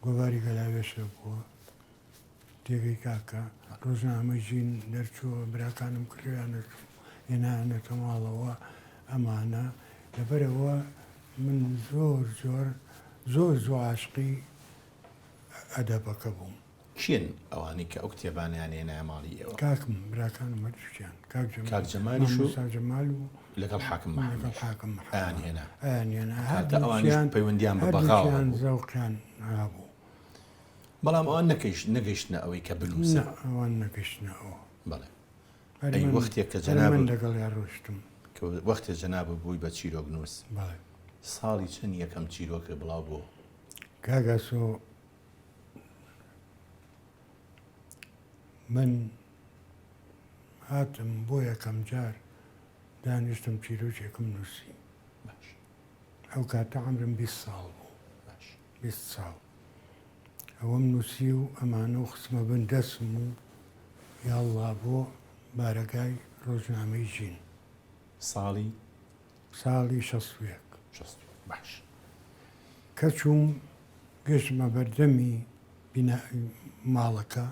Speaker 2: گۆڤاری گەلاوێژ هەبووە، تێگەی کاکە، ڕۆژنامەی ژین دەرچووە، براکانم کڕیویانەت و هێنایانەتە ماڵەوە ئەمانە. لەبەرئەوە من زۆر زۆر. زۆر زوو عاشقی ئەدەبەکە بووم.
Speaker 1: کێن ئەوانەی کە ئەو کتێبانەیان هێنایە ماڵی ئێوە؟
Speaker 2: کاکم، براکانم هەردووکیان، کاک جەمال،
Speaker 1: کاک جەمالیش و
Speaker 2: مامۆستا جەمال و
Speaker 1: لەگەڵ حاکم
Speaker 2: لەگەڵ
Speaker 1: محەممەد
Speaker 2: حاکم محەممەد
Speaker 1: ئەیان هێنا.
Speaker 2: ئەیان هێنا.
Speaker 1: ئەو کاتە ئەوانیش
Speaker 2: هەردووکیان
Speaker 1: پەیوەندییان بە بەغاوە
Speaker 2: هەردووکیان
Speaker 1: هەبوو.
Speaker 2: زەوقیان هەبوو.
Speaker 1: بەڵام ئەوان نەکەیشت نەگەیشتنە ئەوەی کە بنووسن.
Speaker 2: نا، ئەوان نەگەیشتنە ئەوە.
Speaker 1: بەڵێ.
Speaker 2: هەر
Speaker 1: ئەی
Speaker 2: من
Speaker 1: وەختێک کە
Speaker 2: هەر من
Speaker 1: جەنابت
Speaker 2: لەگەڵیا ڕۆیشتم.
Speaker 1: کە وەختێ جەنابت بووی بە چیرۆکنووس.
Speaker 2: بەڵێ.
Speaker 1: ساڵی چەند یەکەم چیرۆکت بڵاو بۆوە؟
Speaker 2: کاک ئاسۆ من هاتم بۆ یەکەم جار دانیشتم چیرۆکێکم نووسی.
Speaker 1: باش.
Speaker 2: ئەو کاتە عەمرم 20 ساڵ بوو.
Speaker 1: باش.
Speaker 2: 20 ساڵ. ئەوەم نووسی و ئەمانە و خستمە بن دەستم و یاڵڵا بۆ بارەگای ڕۆژنامەی ژین.
Speaker 1: ساڵی؟
Speaker 2: ساڵی 61.
Speaker 1: 61 باش.
Speaker 2: کە چووم گەشتمە بەردەمی بینا ماڵەکە،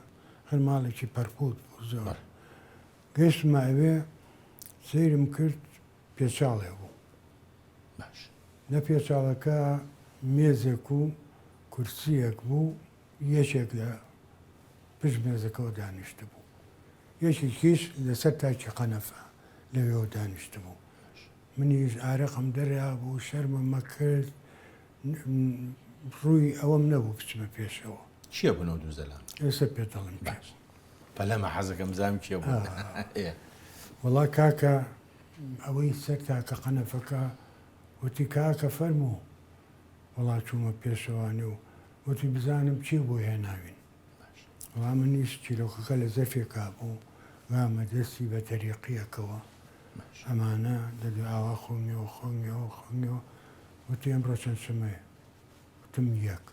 Speaker 2: هەر ماڵێکی پەرپووت بوو زۆر.
Speaker 1: بەڵێ.
Speaker 2: گەشتمە ئەوێ سەیرم کرد پێچاڵێ بوو.
Speaker 1: باش.
Speaker 2: لە پێچاڵەکە مێزێک و کورسییەک بوو، یەکێک لە پشت مێزەکەوە دانیشتبوو، یەکێکیش لەسەر تاکی قەنەفە لەوێوە دانیشتبوو. منیش ئارەقم دەرابوو، شەرمم ئەکرد، ڕووی ئەوەم نەبوو بچمە پێشەوە.
Speaker 1: کێ بوون ئەو دوو زەلامە؟
Speaker 2: ئێستا پێت دەڵێم کێ
Speaker 1: باش. پەلەمە حەزەکەم بزانم کێ بوون. ئێ.
Speaker 2: وەڵا کاکە ئەوەی سەر تاکە قەنەفەکە وتی کاکە فەرموو. وەڵا چوومە پێشەوانی و وتی بزانم چی بۆ هێناوین. وەڵا منیش چیرۆکەکە لە زەرفێکا بوو، گامە دەستی بە تەریقییەکەوە. ئەمانە دەدوێ ئاوا خۆمیەوە خۆمیەوە خۆمیەوە. وتی ئەمڕۆ چەند شەمەیە؟ وتم یەک.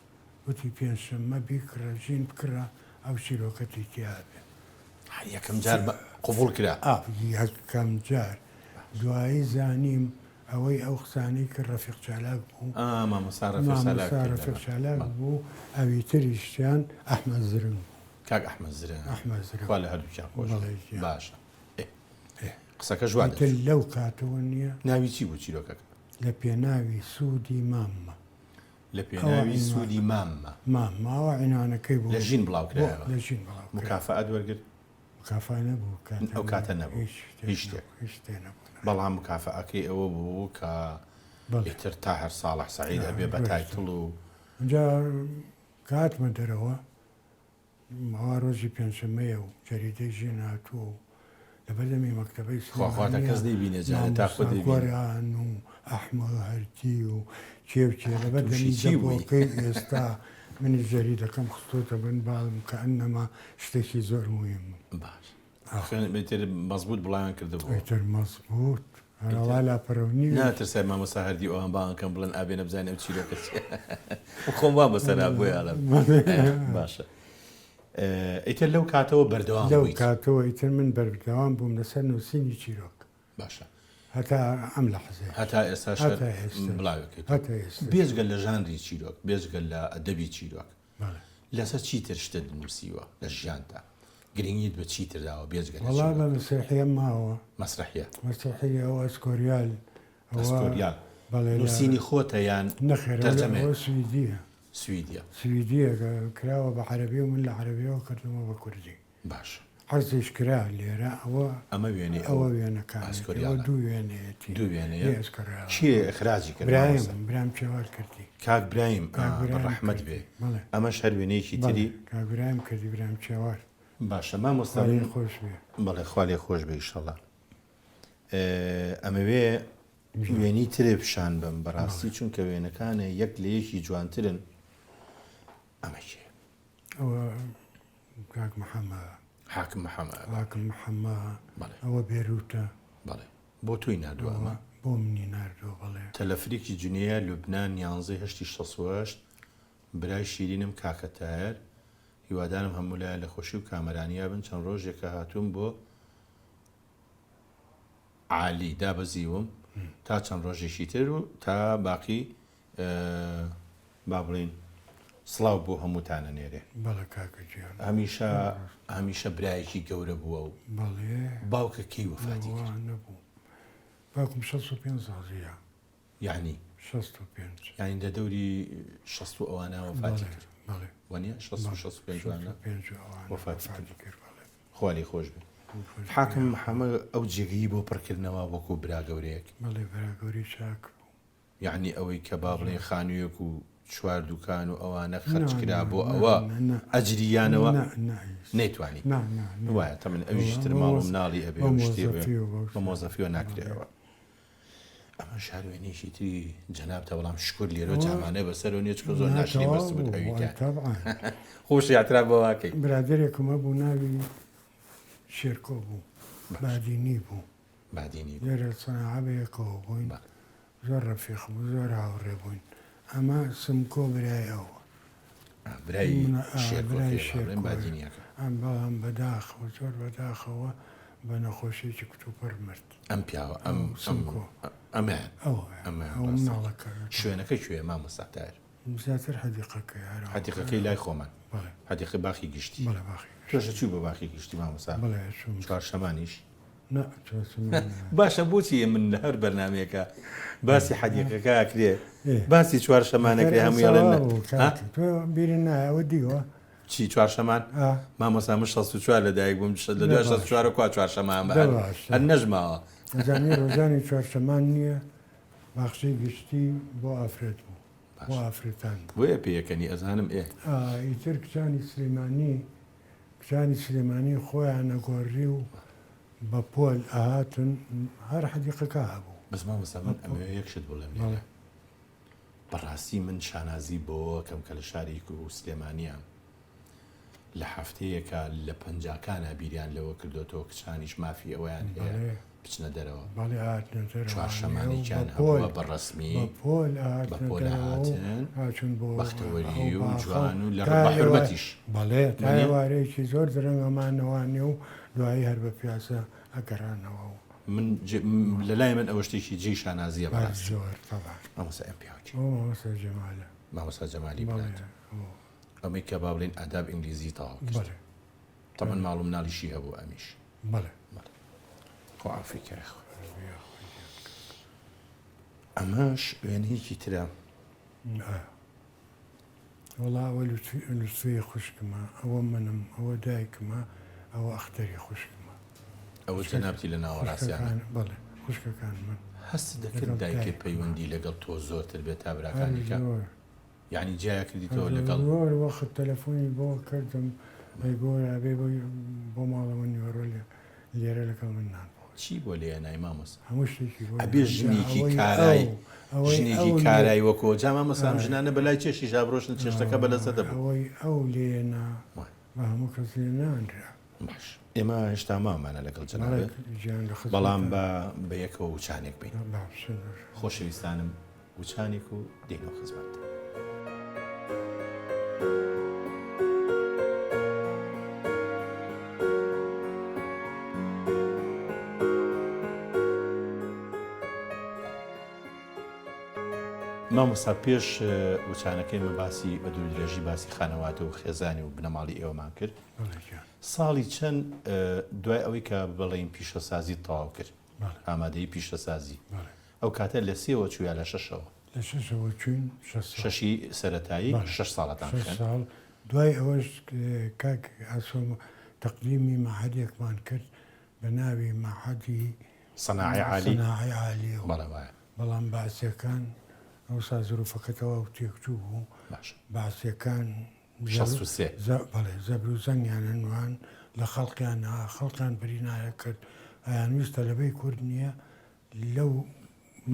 Speaker 2: وتی پێنجشەممە بیکڕە ژین بکڕە ئەو چیرۆکەتی تیا بێ.
Speaker 1: هەر یەکەم جار بە قبوڵ کرا؟
Speaker 2: ئا یەکەم جار. دوایی زانیم ئەوەی ئەو قسانەی کرد ڕەفیق چالاک بوو.
Speaker 1: ئا مامۆستا ڕەفیق چالاک
Speaker 2: مامۆستا
Speaker 1: کرد
Speaker 2: ڕەفیق
Speaker 1: ئەمە.
Speaker 2: چالاک
Speaker 1: بەڵێ.
Speaker 2: بوو ئەوی تریشیان ئەحمەد زرنگ بوو.
Speaker 1: کاک ئەحمەد زرنگ.
Speaker 2: ئەحمەد زرنگ.
Speaker 1: خوا لە هەردووکیان خۆش بێ.
Speaker 2: بەڵێ گیان.
Speaker 1: باشە. ئێ.
Speaker 2: ئێ.
Speaker 1: قسەکەش وا
Speaker 2: ئیتر
Speaker 1: دەرچوو.
Speaker 2: لەو کاتەوە نییە.
Speaker 1: ناوی چی بوو چیرۆکەکە؟
Speaker 2: لە پێناوی سوودی ماممە.
Speaker 1: لە
Speaker 2: ئەوە
Speaker 1: پێناوی
Speaker 2: عینوان.
Speaker 1: سوودی ماممە.
Speaker 2: ماممە ئەوە عینوانەکەی بوو.
Speaker 1: لە ژین
Speaker 2: بۆ
Speaker 1: بڵاوکرایەوە.
Speaker 2: لە ژین بڵاوکرایەوە.
Speaker 1: موکافەئەت وەرگرت؟
Speaker 2: مکافا نەبوو کاتە
Speaker 1: ئەو کاتە نەبوو
Speaker 2: هیچ شتێک
Speaker 1: هیچ شتێک
Speaker 2: نەبوو هیچ شتێ نەبوو نەخێر.
Speaker 1: بەڵام مکافەئەکەی ئەوە بوو کە
Speaker 2: بەڵێ
Speaker 1: ئیتر تاهر ساڵح سەعید ئەبێ بە
Speaker 2: ڕۆیشتم
Speaker 1: تایتڵ و.
Speaker 2: ئینجا کە هاتمە دەرەوە ئەوا ڕۆژی پێنجشەممەیە و جەریدەی ژین هاتووە و لەبەردەمی مەکتەبەی
Speaker 1: خوا خواتە
Speaker 2: سلێمانییە
Speaker 1: کەس نەیبینێ جارێ تا
Speaker 2: مامۆستا
Speaker 1: خۆت دەیبینی.
Speaker 2: گۆران و ئەحمە هەردی و کێ و کێ لەبەر
Speaker 1: تووشی
Speaker 2: دەمی
Speaker 1: چی بووی؟
Speaker 2: دەپۆکەی ئێستا منیش جەریدەکەم خستۆتە بن باڵم کە ئەنەما شتێکی زۆر موهیمم.
Speaker 1: باش خوێن ئیتر مەزبووت بڵاویان کردبووەوە.
Speaker 2: ئیتر مەزبووت
Speaker 1: ئیتر
Speaker 2: هەروا لاپەرە و نیوێک.
Speaker 1: ناترسای مامۆستا هەردی ئەوان بانگ کەم بڵێن ئا بێنە بزانین ئەو چیرۆکە چییە خۆم وا بەسەرا بۆیە ئەڵێم باشە ئیتر لەو کاتەوە بەردەوام
Speaker 2: لەو
Speaker 1: بوویت؟
Speaker 2: کاتەوە ئیتر من بەردەوام بووم لەسەر نووسینی چیرۆک.
Speaker 1: باشە.
Speaker 2: هەتا ئەم لەحزەیەش.
Speaker 1: هەتا ئێستاش هەر
Speaker 2: هەتا ئێستاش.
Speaker 1: بڵاوێکەیتەوە.
Speaker 2: هەتا ئێستاش.
Speaker 1: بێجگە لە ژانری چیرۆک، بێجگە لە ئەدەبی چیرۆک،
Speaker 2: بەڵێ.
Speaker 1: لەسەر چی تر شتت نووسیوە لە ژیانتا؟ گرنگیت بە چی تر داوە بێجگە لە
Speaker 2: وەڵا
Speaker 1: چیرۆک؟
Speaker 2: بە مەسرەحیە ماوە.
Speaker 1: مەسرەحیە.
Speaker 2: مەسرەحیە ئەوە ئەسکۆریال، ئەوە
Speaker 1: ئەسکۆریال.
Speaker 2: بەڵێ لە.
Speaker 1: نووسینی خۆتە یان
Speaker 2: نەخێر ئەوە
Speaker 1: تەرجەمەیە؟
Speaker 2: ئەوە سویدییە.
Speaker 1: سویدیە.
Speaker 2: سویدییە کە کراوە بە عەرەبی و من لە عەرەبیەوە کردمەوە بە کوردی.
Speaker 1: باشە.
Speaker 2: عەرزیش کرا لێرە ئەوە
Speaker 1: ئەمە وێنەی ئەو
Speaker 2: ئەوە وێنەکانێتی ئەوە
Speaker 1: ئەسکۆریالە.
Speaker 2: دوو وێنەیەتی
Speaker 1: دوو وێنەیە؟
Speaker 2: ی ئەسکۆریالە.
Speaker 1: کێ ئیخراجی کرد
Speaker 2: برایم
Speaker 1: مامۆستا؟
Speaker 2: برایم چێوار کردی.
Speaker 1: کاک برایم
Speaker 2: کاک
Speaker 1: ئا بە
Speaker 2: برایم
Speaker 1: ڕەحمەت
Speaker 2: کردی
Speaker 1: بێ.
Speaker 2: بەڵێ.
Speaker 1: ئەمەش هەر وێنەیەکی
Speaker 2: بەڵێ
Speaker 1: تری؟
Speaker 2: کاک برایم کردی برایم چێوار.
Speaker 1: باشە مامۆستا
Speaker 2: خوا لێی
Speaker 1: من
Speaker 2: خۆش بێ.
Speaker 1: بەڵێ خوا لێ خۆش بێ ئیشەڵا. ئەمەوێ وێنەی ترێ پیشان بەم بەڕاستی چونکە وێنەکانێ یەک لە یەکی جوانترن. ئەمە کێ؟
Speaker 2: ئەوە کاک محەممە.
Speaker 1: حاکم محەممە.
Speaker 2: حاکم محەممە.
Speaker 1: بەڵێ.
Speaker 2: ئەوە بێروتە.
Speaker 1: بەڵێ. بۆ تۆی ناردووە ئەمە؟
Speaker 2: بۆ منی ناردووە بەڵێ.
Speaker 1: تەلەفریکی جنیە لوبنان یانزەی هەشتی 68 برای شیرینم کاکە تایەر هیوادارم هەموو لایە لە خۆشی و کامەرانیا بن چەند ڕۆژێکە هاتووم بۆ عالی دابەزیوم تا چەند ڕۆژێکی تر و تا باقی با بڵێین سڵاو بۆ هەمووتان ئەنێرێ.
Speaker 2: بەڵێ کاکە گیان.
Speaker 1: هەمیشە هەمیشە برایەکی گەورە بووە و
Speaker 2: بەڵێ.
Speaker 1: باوکە کەی وەفاتی
Speaker 2: لەوە
Speaker 1: کرد؟
Speaker 2: نەبوو. باوکم 65 ساڵ ژیا.
Speaker 1: یەعنی؟
Speaker 2: 65.
Speaker 1: یانی لە دەوری 60 و ئەوانە وەفاتی
Speaker 2: بەڵێ
Speaker 1: کرد.
Speaker 2: بەڵێ.
Speaker 1: وەنیە؟ 60 و
Speaker 2: بەڵێ
Speaker 1: 65 وانە
Speaker 2: 65 و ئەوانە
Speaker 1: وەفاتی کرد.
Speaker 2: وەفاتی کرد بەڵێ.
Speaker 1: خوا لێی خۆش بێ.
Speaker 2: خۆش بێ
Speaker 1: حاکم
Speaker 2: یاخوا.
Speaker 1: حەمە ئەو جێگەی بۆ پڕکردنەوە وەکوو برا گەورەیەک.
Speaker 2: بەڵێ برا گەورەی چاک بوو.
Speaker 1: یەعنی ئەوەی کە با بڵێین
Speaker 2: زۆر.
Speaker 1: خانوویەک و چوار دوکان و ئەوانە خەرج
Speaker 2: نا
Speaker 1: کرا
Speaker 2: نا
Speaker 1: بۆ
Speaker 2: نا
Speaker 1: ئەوە
Speaker 2: نا نا
Speaker 1: ئەجری یانەوە
Speaker 2: نا نا ئیس.
Speaker 1: نەیتوانی.
Speaker 2: نا نا نا.
Speaker 1: وایە تەمەن ئەویش
Speaker 2: بە
Speaker 1: تر ماڵ و
Speaker 2: مۆز
Speaker 1: مناڵی ئەبێ
Speaker 2: بە
Speaker 1: و شتی ئەبێ
Speaker 2: مۆزەفی و بەو
Speaker 1: بە
Speaker 2: شتانە.
Speaker 1: مۆزەفیەوە
Speaker 2: بەڵێ.
Speaker 1: ناکرێ ئەوە. ئەمەش هەر وێنەیەکی تری جەنابتە بەڵام شکور لێرەوە
Speaker 2: ئەوە
Speaker 1: جامانە بەسەرەوە نیە چونکە زۆر
Speaker 2: نا
Speaker 1: ناشرین
Speaker 2: تەواو
Speaker 1: بەستبووت
Speaker 2: بوو
Speaker 1: ئەوی
Speaker 2: وای
Speaker 1: کە
Speaker 2: تەبعەن.
Speaker 1: خۆشی اعتراف بەوە ئەکەی.
Speaker 2: برادەرێکم هەبوو ناوی شێرکۆ بوو
Speaker 1: باش.
Speaker 2: بادینی بوو.
Speaker 1: بادینی بوو.
Speaker 2: لێرە سەناعە بەیەکەوە بووین
Speaker 1: بەڵێ.
Speaker 2: زۆر ڕەفیق بوو زۆر هاوڕێ بووین ئەمە سمکۆ برای ئەوە.
Speaker 1: ئا برای
Speaker 2: ئا برای
Speaker 1: شێرکۆکەیە با بڵێین
Speaker 2: شێرکۆیە.
Speaker 1: بادینیەکە.
Speaker 2: ئەم بەڵام بەداخەوە زۆر بەداخەوە بە نەخۆشیەکی کتوپڕ مرد.
Speaker 1: ئەم پیاوە ئەم
Speaker 2: ئەو
Speaker 1: ئەم
Speaker 2: سمکۆ.
Speaker 1: ئەمەیان
Speaker 2: ئەوە
Speaker 1: ئەمەیان
Speaker 2: ئەو
Speaker 1: ڕاستە.
Speaker 2: مناڵەکە.
Speaker 1: شوێنەکە کوێیە مامۆستا تاهیر؟
Speaker 2: زیاتر حەدیقەکەیە هەر ئەوە.
Speaker 1: حەدیقەکەی لای خۆمان.
Speaker 2: بەڵێ.
Speaker 1: حەدیقەی باخی گشتی.
Speaker 2: بەڵێ باخی گشتی.
Speaker 1: تۆش ئەچووی بۆ باخی گشتی مامۆستا؟
Speaker 2: بەڵێ ئەچووم.
Speaker 1: چوارشەمانیش؟
Speaker 2: نا چوارشەمان نا.
Speaker 1: باشە بۆچی من لە هەر بەرنامەیەکا باسی حەدیقەکە ئەکرێ باسی چوارشەمان
Speaker 2: ئەکرێ
Speaker 1: ئەکرێ هەمووی ئەڵێن نا. ها؟
Speaker 2: تۆ بیرت نایە ئەوە دیوە؟
Speaker 1: چی چوارشەمان؟ مامۆستا من 64 لە دایک بووم لە دوای 64 کوا چوارشەمان بە هەر هەر نەژماوە.
Speaker 2: ئەزانی ڕۆژانی چوارشەمان نییە باخچەی گشتی بۆ ئافرەت بوو بۆ ئافرەتان بوو.
Speaker 1: بۆیە پێیەکەنی ئەزانم ئێ.
Speaker 2: ئیتر کچانی سلێمانی کچانی سلێمانی خۆیان ئەگۆڕی و بە پۆل ئەهاتن هەر حەدیقەکە هەبوو.
Speaker 1: بەس مامۆستا من ئەمەوێ یەک شت بڵێم لێرە بەڕاستی من شانازی بەوەکەم کە لە شارێک و سلێمانیام لە هەفتەیەکا لە پەنجاکانا بیریان لەوە کردۆتەوە کچانیش مافی ئەوەیان هەیە بچنە دەرەوە.
Speaker 2: بەڵێ هاتنە دەرەوە
Speaker 1: چوارشەمانێکیان
Speaker 2: بە پۆل
Speaker 1: هەبووە بە ڕەسمی
Speaker 2: بە پۆل
Speaker 1: بە
Speaker 2: ئەهاتنە
Speaker 1: پۆل
Speaker 2: دەرەوە و
Speaker 1: ئەهاتن
Speaker 2: هاچوون بۆ ئەو
Speaker 1: بەختەوەری و
Speaker 2: باخە و
Speaker 1: جوان و لە
Speaker 2: تا
Speaker 1: بە
Speaker 2: ئێوار
Speaker 1: حورمەتیش
Speaker 2: بەڵێ تا
Speaker 1: وانیە؟
Speaker 2: ئێوارەیەکی زۆر درەنگ ئەمانەوانێ و دوایی هەر بە پیاسە ئەگەڕانەوە و
Speaker 1: من جێ لە لای من ئەوە شتێکی جێی شانازییە
Speaker 2: بەر
Speaker 1: بەڕاستی.
Speaker 2: زۆر تەبعەن.
Speaker 1: مامۆستا ئەم پیاوە کێیە؟
Speaker 2: ئەوە مامۆستا جەمالە.
Speaker 1: مامۆستا جەمالی
Speaker 2: بەڵێ
Speaker 1: برات.
Speaker 2: ئەوە.
Speaker 1: ئەمەی کە با بڵێین ئاداب ئینگلیزی تەواو کرد.
Speaker 2: بەڵێ.
Speaker 1: تەبعەن ماڵ و مناڵیشی هەبوو ئەمیش.
Speaker 2: بەڵێ.
Speaker 1: بەڵێ. خوا عەفوی کە یاخوا. ئەمەش وێنەیەکی ترە.
Speaker 2: وەڵا ئەوە لوتفی خوشکمە، ئەوە منم، ئەوە دایکمە، ئەوە ئەختەری خوشکمە.
Speaker 1: ئەوە جەنابتی لە ناوەڕاستیانە؟
Speaker 2: بەڵێ خوشکەکانمن.
Speaker 1: هەستت دەکرد دایکت پەیوەندی لەگەڵ تۆ زۆرتر بێت تا براکانی کە؟ یانی جیایا کردیتەوە لەگەڵ.
Speaker 2: زۆر وەخت تەلەفۆنی بۆ کردم ئەی گۆرا بێ بۆ ماڵەوە نیوەڕۆ لێرە لەگەڵ من نان بخۆی.
Speaker 1: چی بۆ لێ نای مامۆستا؟
Speaker 2: هەموو شتێکی بۆ
Speaker 1: ئەبێ ژنێکی کارای ژنێکی کارای وەکۆ جا مامۆستا ئەم ژنانە بەلای چێشتیشا بڕۆشن چێشتەکە بە لەزەتە بوو.
Speaker 2: ئەوەی ئەو لێنا بە هەموو کەس لێ نانرا.
Speaker 1: باش ئێمە هێشتا ماوەمانە لەگەڵ جەنابت بەڵام با بەیەکەوە وچانێک بین. خۆشەویستانم وچانێک و دێینەوە خزمەتتان. مامۆستا پێش وچانەکەی مە باسی بە دوور درێژی باسی خانەوادە و خێزانی و بنەماڵی ئێوەمان کرد ساڵی چەند دوای ئەوەی کە بڵێین پیشەسازی تەواو کرد ئامادەی پیشەسازی ئەو کاتە لە سێوە چوو یا لە شەشەوە؟
Speaker 2: لە شەشەوە چووین، شەش ساڵ.
Speaker 1: شەشی سەرەتایی،
Speaker 2: بەڵێ،
Speaker 1: شەش ساڵەتان
Speaker 2: شەش
Speaker 1: خوێند.
Speaker 2: ساڵ. دوای ئەوەش کاک ئاسۆ تەقدیمی مەعهەدێکمان کرد بە ناوی مەعهەدی
Speaker 1: سەناعی عالی.
Speaker 2: سەناعی عالیەوە.
Speaker 1: بەڵێ وایە.
Speaker 2: بەڵام بەعسییەکان ئەوسا زروفەکە تەواو تێکچوو بوو.
Speaker 1: باشە.
Speaker 2: بەعسییەکان
Speaker 1: 63.
Speaker 2: بەڵێ، زەبر و زەنگیان ئەنوان لە خەڵقیان، خەڵقیان برینایە کرد. ئەیانویست تەلەبەی کورد نییە لەو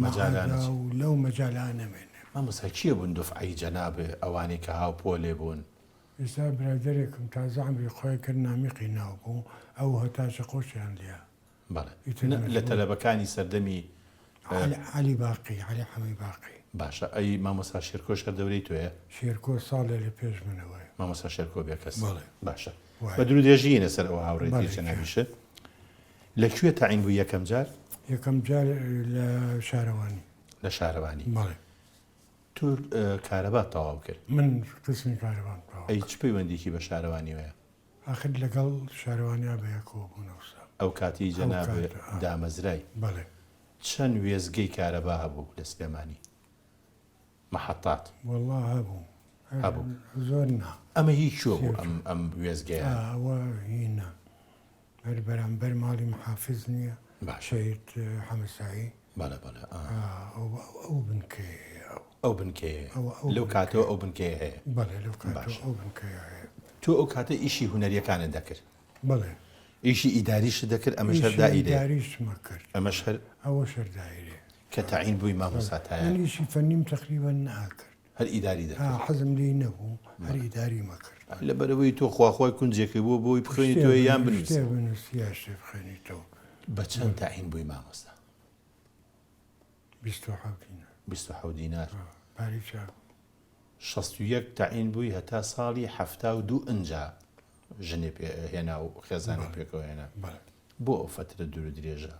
Speaker 1: مەجالانە
Speaker 2: مەعادا
Speaker 1: چی؟
Speaker 2: و لەو مەجالە نەمێنێ.
Speaker 1: مامۆستا کێ بوون دوفعەی جەناب ئەوانەی کە هاو پۆلێ بوون؟
Speaker 2: ئێستا برادەرێکم تازە عەمری خۆی کرد نامیقی ناو بوو ئەو هەتا چەقۆشیان لێ
Speaker 1: بەڵێ
Speaker 2: ئیتر
Speaker 1: نە لە
Speaker 2: مەجبوور.
Speaker 1: تەلەبەکانی سەردەمی
Speaker 2: عەلی عەلی باقی عەلی حەمەی باقی.
Speaker 1: باشە ئەی مامۆستا شێرکۆش هەر دەورەی تۆیە؟
Speaker 2: شێرکۆ ساڵێ لە پێش منەوەیە.
Speaker 1: مامۆستا شێرکۆ بێکەس.
Speaker 2: بەڵێ.
Speaker 1: باشە
Speaker 2: وایە.
Speaker 1: بە دوورودرێژی یەنە سەر ئەو هاوڕێتیە
Speaker 2: بەڵێ گیان.
Speaker 1: جەنابیشت. لە کوێ تەعین بووی یەکەم جار؟
Speaker 2: یەکەم جار لە شارەوانی.
Speaker 1: لە شارەوانی.
Speaker 2: بەڵێ.
Speaker 1: تۆ کارەبات تەواو کرد؟
Speaker 2: من قسمی کارەبام تەواو
Speaker 1: ئەی
Speaker 2: کرد.
Speaker 1: چ پەیوەندیەکی بە شارەوانیەوەیە؟
Speaker 2: ئاخر لەگەڵ شارەوانیا بە یەکەوە بوون ئەوسا.
Speaker 1: ئەو کاتەی
Speaker 2: ئەو
Speaker 1: جەنابت
Speaker 2: کاتە، ئا.
Speaker 1: دامەزرای
Speaker 2: بەڵێ.
Speaker 1: چەند وێستگەی کارەبا هەبوو لە سلێمانی؟ مەحەتات؟
Speaker 2: وەڵا هەبوو.
Speaker 1: هەبوو.
Speaker 2: زۆر نا.
Speaker 1: ئەمە هی کوێ بوو ئەم ئەم وێستگەیە؟
Speaker 2: ئەوە هی نا. هەر بەرامبەر ماڵی محافز نییە؟
Speaker 1: باشە.
Speaker 2: شەهید حەمە سەعید.
Speaker 1: بەڵێ بەڵێ ئا.
Speaker 2: ئەو ئەو بنکەیەیە ئەو.
Speaker 1: ئەو بنکەیەیە.
Speaker 2: ئەوە ئەو
Speaker 1: لەو کاتەوە ئەو بنکەیە هەیە.
Speaker 2: بەڵێ لەو کاتەوە
Speaker 1: باشە.
Speaker 2: ئەو بنکەیە هەیە.
Speaker 1: تۆ ئەو کاتە ئیشی هونەرییەکانت دەکرد؟
Speaker 2: بەڵێ.
Speaker 1: ئیشی ئیداریشت دەکرد؟ ئەمەش هەر
Speaker 2: ئیشی
Speaker 1: دائیرەیە.
Speaker 2: ئیداریشم ئەکرد.
Speaker 1: ئەمەش هەر.
Speaker 2: ئەوەش هەر دائیرەیە.
Speaker 1: کە تەعین بووی مامۆستا تایە.
Speaker 2: من ئیشی فەنیم تەقریبەن نەئەکرد.
Speaker 1: هەر ئیداری دەکرد.
Speaker 2: حەزم لێی نەبوو هەر ئیداریم ئەکرد.
Speaker 1: لەبەرئەوەی تۆ خواخوای کونجێکت بووە بۆی بخوێنیتەوە یان بنووسی.
Speaker 2: شتێ بنووسی یا شتێ بخوێنیتەوە.
Speaker 1: بە چەند تەعین بووی مامۆستا؟
Speaker 2: 27 دینار.
Speaker 1: 27 دینار.
Speaker 2: پارەی چاک بوو.
Speaker 1: 61 تەعین بووی هەتا ساڵی 72 ئنجا ژنێ پێ هێنا و خێزانت پێکەوە هێنا. بۆ ئەو فەترە دوور و درێژە؟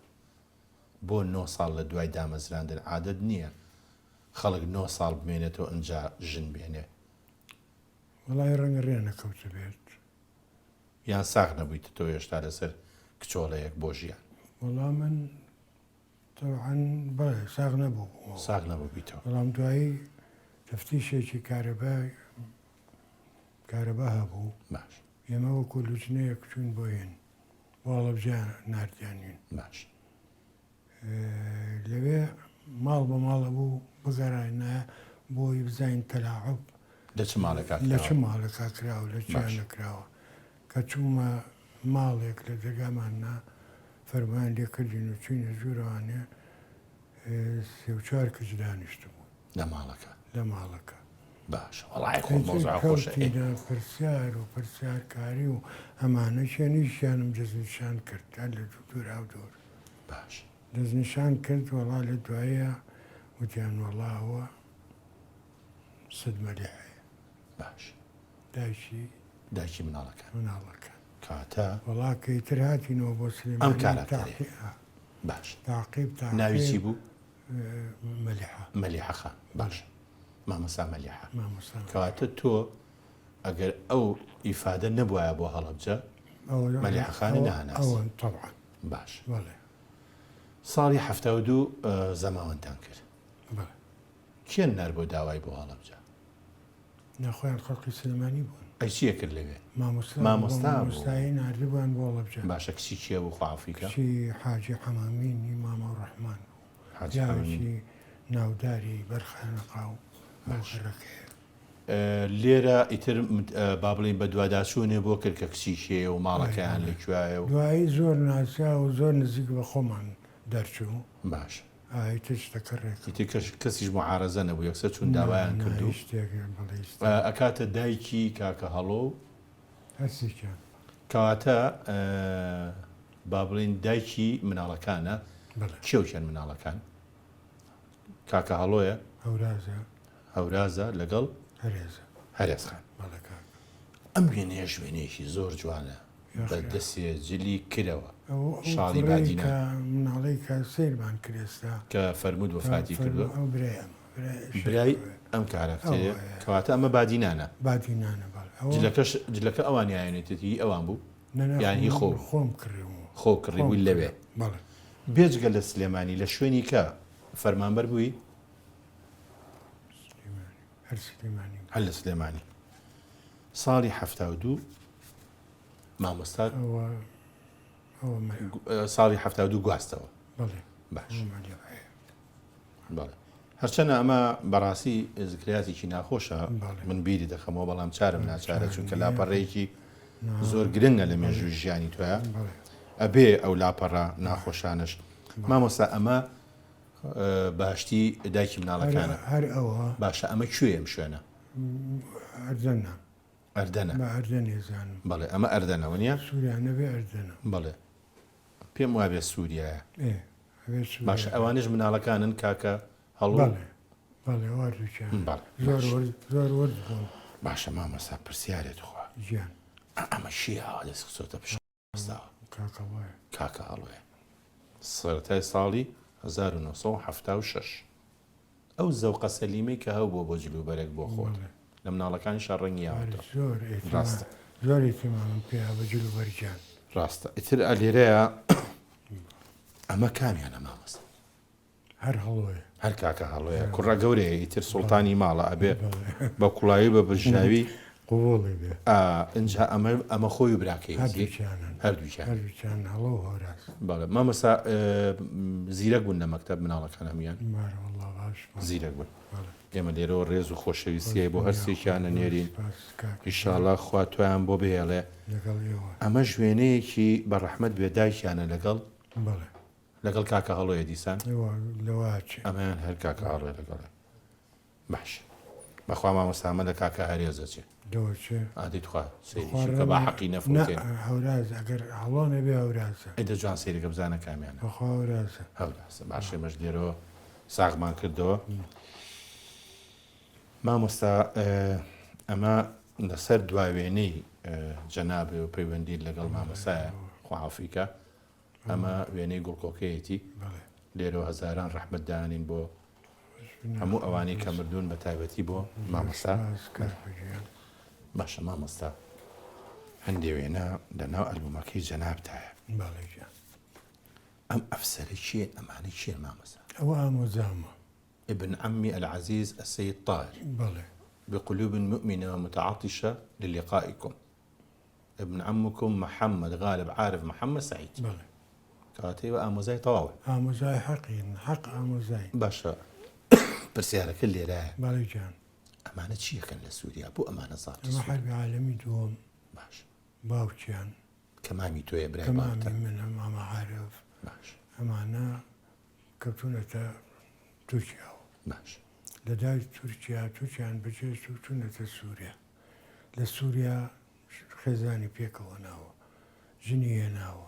Speaker 1: بۆ نۆ ساڵ لە دوای دامەزراندن عادەت نییە خەڵک نۆ ساڵ بمێنێتەوە ئنجا ژن بێنێ.
Speaker 2: وەڵای ڕەنگە ڕێ نەکەوتبێت.
Speaker 1: یان ساغ نەبوویتە تۆ هێشتا لەسەر کچۆڵەیەک بۆ ژیان؟
Speaker 2: وەڵا من تەبعەن بەڵێ ساغ نەبووبوومەوە.
Speaker 1: ساغ نەبووبیتەوە.
Speaker 2: بەڵام دوایی تەفتیشێکی کارەبا کارەبا هەبوو.
Speaker 1: باش.
Speaker 2: ئێمە وەکوو لوجنەیەک چووین بۆ هێن بۆ هەڵەبجە ناردیانین.
Speaker 1: باش.
Speaker 2: لەوێ ماڵ بە ماڵ ئەبوو بگەڕاینایە بۆی بزانین تەلاعوب
Speaker 1: لە چ ماڵێکا
Speaker 2: لە چ ماڵێکا کراوە لە چیان نەکراوە. کە چوومە ماڵێک لە دەرگامان نا فەرموویان لێ کردین و چووینە ژوورەوانێ سێ و چوار کچ دانیشتبوون.
Speaker 1: لە ماڵەکە؟
Speaker 2: لە ماڵەکە.
Speaker 1: باشە وەڵای خۆ مەوزوع خۆشە.
Speaker 2: کەوتینە پرسیار و پرسیارکاری و ئەمانە چێنیشیانم دەستنیشان کرد هەر لە دووراودوور.
Speaker 1: باش.
Speaker 2: دەستنیشان کرد وەڵا لە دوایە وتیان وەڵا ئەوە سد مەلیحەیە.
Speaker 1: باش.
Speaker 2: دایکی.
Speaker 1: دایکی مناڵەکان.
Speaker 2: مناڵەکان.
Speaker 1: کاتە.
Speaker 2: وەڵا کە ئیتر هاتینەوە بۆ سلێمانی.
Speaker 1: ئەم کاراکتەرەیە. باش.
Speaker 2: تاقیب تاقیب.
Speaker 1: ناوی چی بوو؟
Speaker 2: مەلیحە.
Speaker 1: مەلیحە خان. باش. مامۆستا مەلیحە.
Speaker 2: مامۆستا.
Speaker 1: کەواتە تۆ ئەگەر ئەو ئیفادە نەبوایە بۆ هەڵەبجە مەلیحە خانی ناناسی.
Speaker 2: ئەوە تەبعەن.
Speaker 1: باش.
Speaker 2: بەڵێ.
Speaker 1: ساڵی 72 زەماوەندتان کرد.
Speaker 2: بەڵێ.
Speaker 1: کێن نار بۆ داوای بۆ هەڵەبجە؟
Speaker 2: نا خۆیان خەڵکی سلێمانی بوون.
Speaker 1: ئەی چی ئەکرد لەوێ؟
Speaker 2: مامۆستا
Speaker 1: مامۆستا بوو.
Speaker 2: مامۆستایی ناردبوویان بۆ هەڵەبجە.
Speaker 1: باشە کچی کێ بوو خوا عەفوی کا؟
Speaker 2: کچی حاجی حەمامینی مامە ڕەحمان بوو.
Speaker 1: حاجی حەمامین.
Speaker 2: پیاوێکی ناوداری بەر خانەقا و ئەو گەڕەکەیە.
Speaker 1: لێرە ئیتر با بڵێین بەدواداچوونێ بۆ کرد کە کچی کێیە و ماڵەکەیان لە کوێیە و.
Speaker 2: دوایی زۆر ناسیا و زۆر نزیک بە خۆمان دەرچوو.
Speaker 1: باشە.
Speaker 2: ئا ئیتر شتەکە ڕێکەوت.
Speaker 1: ئیتر کەس کەسیش موعارەزە نەبوو یەکسەر چوون داوایان
Speaker 2: نا نا
Speaker 1: کرد و.
Speaker 2: هیچ شتێک بەڵێ هیچ شتێک.
Speaker 1: ئەکاتە دایکی کاکە هەڵۆ و.
Speaker 2: هەرسێکیان.
Speaker 1: کەواتە با بڵێین دایکی مناڵەکانە.
Speaker 2: بەڵێ.
Speaker 1: کێ و کێن مناڵەکان؟ کاکە هەڵۆیە.
Speaker 2: هەورازە.
Speaker 1: هەورازە لەگەڵ.
Speaker 2: هەرێزە.
Speaker 1: هەرێز خان.
Speaker 2: بەڵێ کاکە.
Speaker 1: ئەم وێنەیەش وێنەیەکی زۆر جوانە بە دەسێ جلی کرەوە
Speaker 2: ئەو ئەو
Speaker 1: شاڵی
Speaker 2: کوڕەی
Speaker 1: بادینان.
Speaker 2: کە مناڵەی کە سەیرمان کرد ئێستا.
Speaker 1: کە فەرمووت وەفاتی کردووە.
Speaker 2: ئەو برای ئەمە. برای
Speaker 1: برای
Speaker 2: شێخ
Speaker 1: ئەم کارەکتەرەیە.
Speaker 2: ئەوەیە.
Speaker 1: کەواتە ئەمە بادینانە.
Speaker 2: بادینانە بەڵێ. ئەوە.
Speaker 1: جلەکەش جلەکە ئەوان یاینێتێت هی ئەوان بوو
Speaker 2: نا نا
Speaker 1: یان هی خۆ بوو؟
Speaker 2: خۆم کڕیومەوە.
Speaker 1: خۆ کڕیبووی
Speaker 2: خۆم
Speaker 1: لەوێ.
Speaker 2: کڕیم بەڵێ.
Speaker 1: بێجگە لە سلێمانی لە شوێنی کە فەرمانبەر بووی؟
Speaker 2: سلێمانی هەر سلێمانی بوو.
Speaker 1: هەر لە سلێمانی. ساڵی 72 مامۆستا
Speaker 2: ئەوە ئەوە
Speaker 1: ساڵی 72 گواستەوە.
Speaker 2: بەڵێ.
Speaker 1: باش.
Speaker 2: ئەوە مەلیحەیە.
Speaker 1: بەڵێ. هەرچەنە ئەمە بەڕاستی زکریاتێکی ناخۆشە من بیری دەخەمەوە بەڵام چارم ناچارە چونکە لاپەڕەیەکی زۆر گرنگە لە مێژووی ژیانی تۆیە ئەبێ ئەو لاپەڕە ناخۆشانش مامۆستا ئەمە باشتی دایکی مناڵەکانە
Speaker 2: هەر ئەوە
Speaker 1: باشە ئەمە کوێ ئەم شوێنە
Speaker 2: ئەردەنە
Speaker 1: ئەردەنە
Speaker 2: بە ئەردەنێ زانم
Speaker 1: بەڵێ ئەمە ئەردەنە وەنیە
Speaker 2: سووریا نەبێ ئەردەنە
Speaker 1: بەڵێ پێم وابێ سووریایە
Speaker 2: ئێ ئەبێ سووریا
Speaker 1: باشە ئەوانش مناڵەکانن کاکە هەڵۆ
Speaker 2: بەڵێ بەڵێ وەردووکیان
Speaker 1: بەڵێ
Speaker 2: زۆر ورد زۆر ورد بوون
Speaker 1: باشە مامۆستا پرسیارێ تخوا
Speaker 2: گیان
Speaker 1: ئەمە چییە ئاوا دەست خستۆتە پشت دەستەوە؟
Speaker 2: کاکە هەڵۆیە.
Speaker 1: کاکە هەڵۆیە. سەرەتای ساڵی 1976. ئەو زەوقە سەلیمەی کە هەبووە بۆ جلوبەرگ بۆ خۆت
Speaker 2: بەڵێ.
Speaker 1: لە مناڵەکانیشا ڕەنگی یاوەتەوە.
Speaker 2: زۆر ئیهتیمام
Speaker 1: ڕاستە.
Speaker 2: زۆر ئیهتیمامم پێیە بە جلوبەرگیان.
Speaker 1: ڕاستە. ئیتر ئە لێرەیا ئەمە کامیانە مامۆستا؟
Speaker 2: هەر هەڵۆیە.
Speaker 1: هەر کاکە هەڵۆیە کوڕە گەورەیە ئیتر سوڵتانی ماڵە ئەبێ بە کوڵاوی بە برژاوی
Speaker 2: قبوڵی بێ.
Speaker 1: ئا ئینجا ئەمە ئەمە خۆی و براکەیەتی
Speaker 2: هەردووکیانن
Speaker 1: هەردووکیان
Speaker 2: هەردووکیان هەڵۆ و هەوراز.
Speaker 1: بەڵێ مامۆستا زیرەک بوون لە مەکتەب مناڵەکان هەموویان؟
Speaker 2: بارە وەڵا باش بوون.
Speaker 1: زیرەک بوون.
Speaker 2: بەڵێ.
Speaker 1: ئێمە لێرەوە ڕێز و خۆشەویستیی بۆ
Speaker 2: خۆش
Speaker 1: هەر
Speaker 2: بن
Speaker 1: سێکیان
Speaker 2: یاخوا زۆر
Speaker 1: ئەنێرین
Speaker 2: سپاس کاکە گیان.
Speaker 1: ئیشاڵا خوا توایان بۆ بهێڵێ.
Speaker 2: لەگەڵ ئێوە.
Speaker 1: ئەمەش وێنەیەکی بە ڕەحمەت بێ دایکیانە لەگەڵ.
Speaker 2: بەڵێ.
Speaker 1: لەگەڵ کاکە هەڵۆیە دیسان؟
Speaker 2: ئەوە لەوە ئەچێ.
Speaker 1: ئەمەیان هەر کاکە هەڵۆیە لەگەڵێ. باش بەخوا مامۆستا ئەمە لە کاکە هەرێز ئەچێ.
Speaker 2: لەوە چێ؟
Speaker 1: ئادەی تخوا سەیری
Speaker 2: بەخوا
Speaker 1: چی بکە با
Speaker 2: ڕەنگە
Speaker 1: حەقی
Speaker 2: نا
Speaker 1: نەفەوتێن.
Speaker 2: هەوراز ئەگەر هەڵۆ نەبێ هەورازە.
Speaker 1: ئەی دە جوان سەیرەکە بزانە کامیانە.
Speaker 2: بەخوا هەورازە.
Speaker 1: هەورازە باش ئێمەش لێرەوە ساغمان کردەوە. مامۆستا ئەمە لەسەر دوا وێنەی جەنابێ و پەیوەندیت لەگەڵ مامۆستایە خوا عەفوی کا. ئەمە وێنەی گوڵکۆکەیەتی لێرەوە هەزاران ڕەحمەت دانین بۆ هەموو ئەوانەی کە مردوون بە تایبەتی بۆ مامۆستا باشە مامۆستا هەندێ وێنە لە ناو ئەلبومەکەی جەنابتایە ئەم ئەفسەرە کێ ئەمانە کێ مامۆستا
Speaker 2: ئەوە ئامۆزامە
Speaker 1: ابن عمي العزيز السيد طاهر
Speaker 2: بەڵێ
Speaker 1: بقلوب مؤمنة ومتعطشة للقائكم ابن عمكم محمد غالب عارف محمد سعید.
Speaker 2: بەڵێ.
Speaker 1: کەواتە ئێوە ئامۆزای تەواون.
Speaker 2: ئامۆزای حەقین، حەق ئامۆزاین.
Speaker 1: باشە پرسیارەکە لێرایە.
Speaker 2: بەڵێ گیان.
Speaker 1: ئەمانە چی ئەکەن لە سوریا؟ بۆ ئەمانە زاڵی
Speaker 2: ئەمە
Speaker 1: سوریا؟
Speaker 2: حەربی عالەمی دووەم.
Speaker 1: باش.
Speaker 2: باوکیان.
Speaker 1: کە مامی تۆیە برای
Speaker 2: کە
Speaker 1: باوکتە.
Speaker 2: مامی منە مامە عارف.
Speaker 1: باش.
Speaker 2: ئەمانە کەوتوونەتە تورکیاوە.
Speaker 1: باش.
Speaker 2: لە دای تورکیا، تورکیان بەجێهێشت و چوونەتە سوریا. لە سوریا خێزانی پێکەوە ناوە، ژنی هێناوە.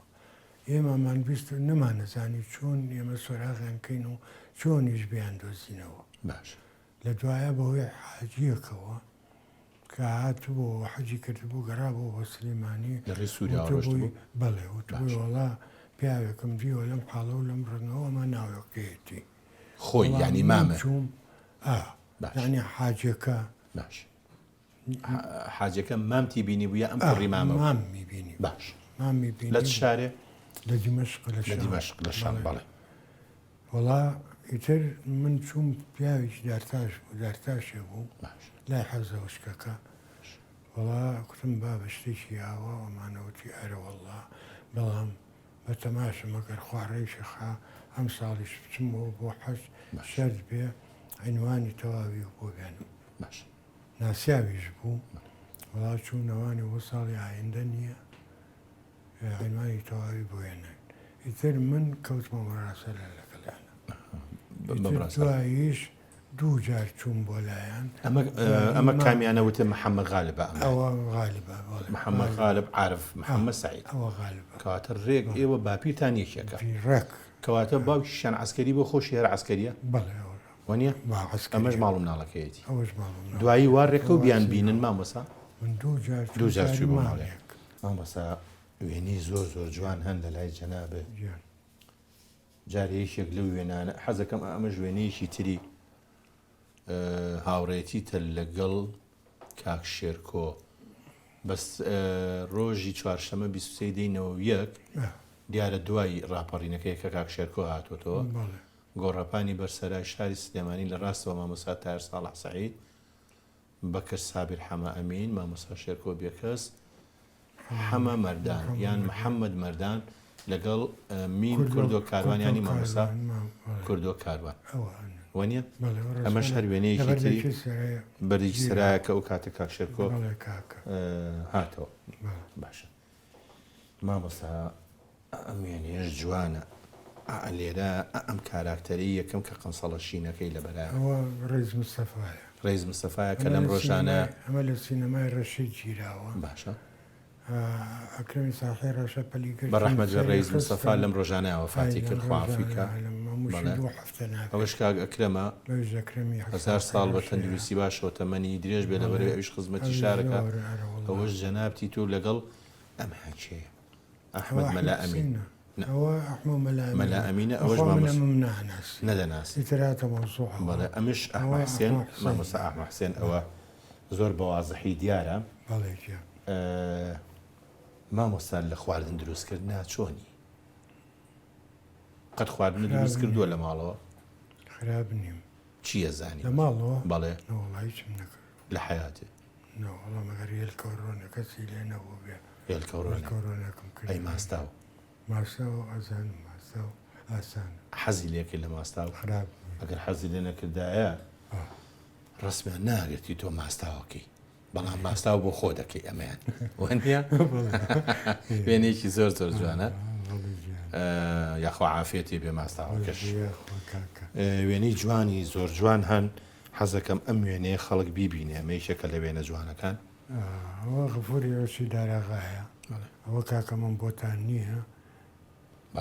Speaker 2: ئێمەمان 20 نەمانەزانی چۆن ئێمە سۆراغیان کەین و چۆنیش بیاندۆزینەوە.
Speaker 1: باش.
Speaker 2: لە دوایە بەهۆی حاجییەکەوە کە هاتبووەوە حەجی کردبوو گەڕابووە بۆ سلێمانی
Speaker 1: لە ڕێی سووریاوە ڕۆیشتبوو؟
Speaker 2: وتبووی بەڵێ وتبووی
Speaker 1: باش.
Speaker 2: وەڵا پیاوێکم دیوە لەم حاڵە و لەم ڕەنگەوە ئەمە ناوەکەیەتی.
Speaker 1: خۆی
Speaker 2: وەڵا
Speaker 1: یانی
Speaker 2: من
Speaker 1: مامە؟
Speaker 2: چووم ئا
Speaker 1: باش.
Speaker 2: یانی حاجیەکە.
Speaker 1: باش. حاجەکە مامتی بینی بوو یا ئەم کوڕی مامە بوو؟
Speaker 2: مامی بینی
Speaker 1: باش
Speaker 2: مامی بینی
Speaker 1: لە چ شارێ؟
Speaker 2: لە دیمەشق لە
Speaker 1: لە
Speaker 2: شام
Speaker 1: دیمەشق لە شام بەڵێ
Speaker 2: وەڵا ئیتر من چووم پیاوێکی دارتاش بوو دارتاشێ بوو
Speaker 1: باش
Speaker 2: لای حەوزە وشکەکە وەڵا کوتم بابە شتێکی ئاوا ئەمانە وتی ئەرە وەڵا بەڵام بە تەماشم ئەگەر خوا ڕێیشی خا ئەمساڵیش بچمەوە بۆ حەج
Speaker 1: باش
Speaker 2: شەرت بێ عینوانی تەواوی بۆ بێنم
Speaker 1: باش
Speaker 2: ناسیاویش بوو وەڵا چوونەوانی بۆ ساڵی ئایندە نییە عینوانی تەواوی بۆ هێناین ئیتر من کەوتمە مەراسەلە لەگەڵیانە ئیتر دواییش دوو جار چووم بۆ لایان
Speaker 1: ئەمە ئەمە کامیانە وتە محەممەد غالبە ئەمە
Speaker 2: ئەوە غالبە بەڵێ
Speaker 1: محەممەد غالب عارف محەممەد سعید
Speaker 2: ئەوە غالبە
Speaker 1: کەواتە ڕێک ئێوە باپیرتان یەکێکە
Speaker 2: ڕێک
Speaker 1: کەواتە باوکیشیان عەسکەری بۆ خۆشی هەر عەسکەریە
Speaker 2: بەڵێ ئەوە
Speaker 1: وەنیە؟
Speaker 2: با عەسکەریە.
Speaker 1: ئەمەش ماڵ و مناڵەکەیەتی.
Speaker 2: ئەوەش ماڵ و مناڵەکەیەتی.
Speaker 1: دوایی وا ڕێکەوت بیان بینن مامۆستا؟
Speaker 2: من دوو جار چووم
Speaker 1: دوو جار
Speaker 2: ساری
Speaker 1: چووی بۆ ماڵێ.
Speaker 2: مامێک.
Speaker 1: مامۆستا وێنەی زۆر زۆر جوان هەن لە لای جەنابت.
Speaker 2: گیان.
Speaker 1: جارێ یەکێک لەو وێنانە حەزەکەم ئەمەش وێنەیەکی تری هاوڕێیەتیتە لەگەڵ کاک شێرکۆ بەس ڕۆژی چوارشەمە 23 دەی 91 دیارە دوای ڕاپەڕینەکەی کە کاک شێرکۆ هاتووەتەوە گۆڕەپانی بەر سەرای شاری سلێمانی لە ڕاستەوە مامۆستا تاهیر ساڵح سەعید، بەکر سابیر حەمە ئەمین، مامۆستا شێرکۆ بێکەس، حەمە مەردان یان محەمەد مەردان لەگەڵ میم کوردۆ کاروان یانی مامۆستا کوردۆ کاروان وەنیە؟ ئەمەش هەر وێنەیەکی تری بەردێکی سەرایە کە ئەو کاتە کاک شێرکۆ هاتەوە. باشە مامۆستا ئەم وێنەیەش جوانە. ئا لێرە ئەم کاراکتەرەی یەکەم کە قەمسەڵە شینەکەی لەبەرایە.
Speaker 2: ئەوە ڕەیس مستەفایە.
Speaker 1: ڕەیس مستەفایە کە لەم ڕۆژانە.
Speaker 2: ئەمە لە سینەمای ڕەشید گیراوە.
Speaker 1: باشە.
Speaker 2: ئەکرەمی ساڵحی ڕەشە پەلی گرتن.
Speaker 1: بە ڕەحمەت بێ ڕەیس مستەفا لەم ڕۆژانەیە وەفاتی کرد خوا عەفوی کا.
Speaker 2: بەڵێ.
Speaker 1: ئەوەش کاک ئەکرەمە.
Speaker 2: ئەویش ئەکرەمی
Speaker 1: هەزار ساڵ بە تەندروستی باشەوە تەمەنی درێژ بێ لەبەرەوەی ئەویش خزمەتی شارەکە. ئەوەش جەنابتی تۆ لەگەڵ ئەم هەکێیە. ئەحمەد مەلا ئەمین.
Speaker 2: ئەوە ئەحمە مەلا
Speaker 1: مەلا ئەمینە ئەوەش
Speaker 2: ئەوەش
Speaker 1: مامۆستا
Speaker 2: منم ناناسی
Speaker 1: نەدەناسی
Speaker 2: ئیتر هاتە مەوزوعەوە.
Speaker 1: بەڵێ ئەمش ئەحمە
Speaker 2: ئەوە
Speaker 1: حسێن
Speaker 2: ئەحمە حسێن.
Speaker 1: مامۆستا ئەحمە حسێن ئەوە زۆر بە وازحی دیارە.
Speaker 2: بەڵێ گیان.
Speaker 1: مامۆستا لە خواردن دروستکردنا چۆنی؟ قەت خواردنت
Speaker 2: خراپ
Speaker 1: دروست کردووە
Speaker 2: نییە.
Speaker 1: لە ماڵەوە؟
Speaker 2: خراپ نیم.
Speaker 1: چی ئەزانی؟
Speaker 2: لە ماڵەوە؟
Speaker 1: بەڵێ.
Speaker 2: نەوەڵا هیچم نەکردووە.
Speaker 1: لە حەیاتێ؟
Speaker 2: نەوەڵا مەگەر هێلکە و ڕۆنە کەسی لێ نەبووبێ.
Speaker 1: هێلکە و ڕۆنە.
Speaker 2: هێلکە و ڕۆنێکم کردبێ.
Speaker 1: ئەی ماستاو؟
Speaker 2: ماستاو ئەزانم ماستاو ئاسانە.
Speaker 1: حەزی لێ کرد لە ماستاو؟
Speaker 2: خراپ نیم.
Speaker 1: ئەگەر حەزی لێ نەکردایە ڕەسمیان ناگرتی تۆ ماستاوەکەی. بەڵام ماستاو بۆ خۆ دەکەی ئەمەیان وەنیە وێنەیەکی زۆر زۆر جوانە یاخوا عافەتی بێ ماستاوەکەش وێنەی جوانی زۆر جوان هەن حەزەکەم ئەم وێنەیە خەڵک بیبینێ ئەمە یەکێکە لە وێنە جوانەکان
Speaker 2: ئەوە غفوری ڕەشی داراغایە ئەوە کاکە من بۆتان نییە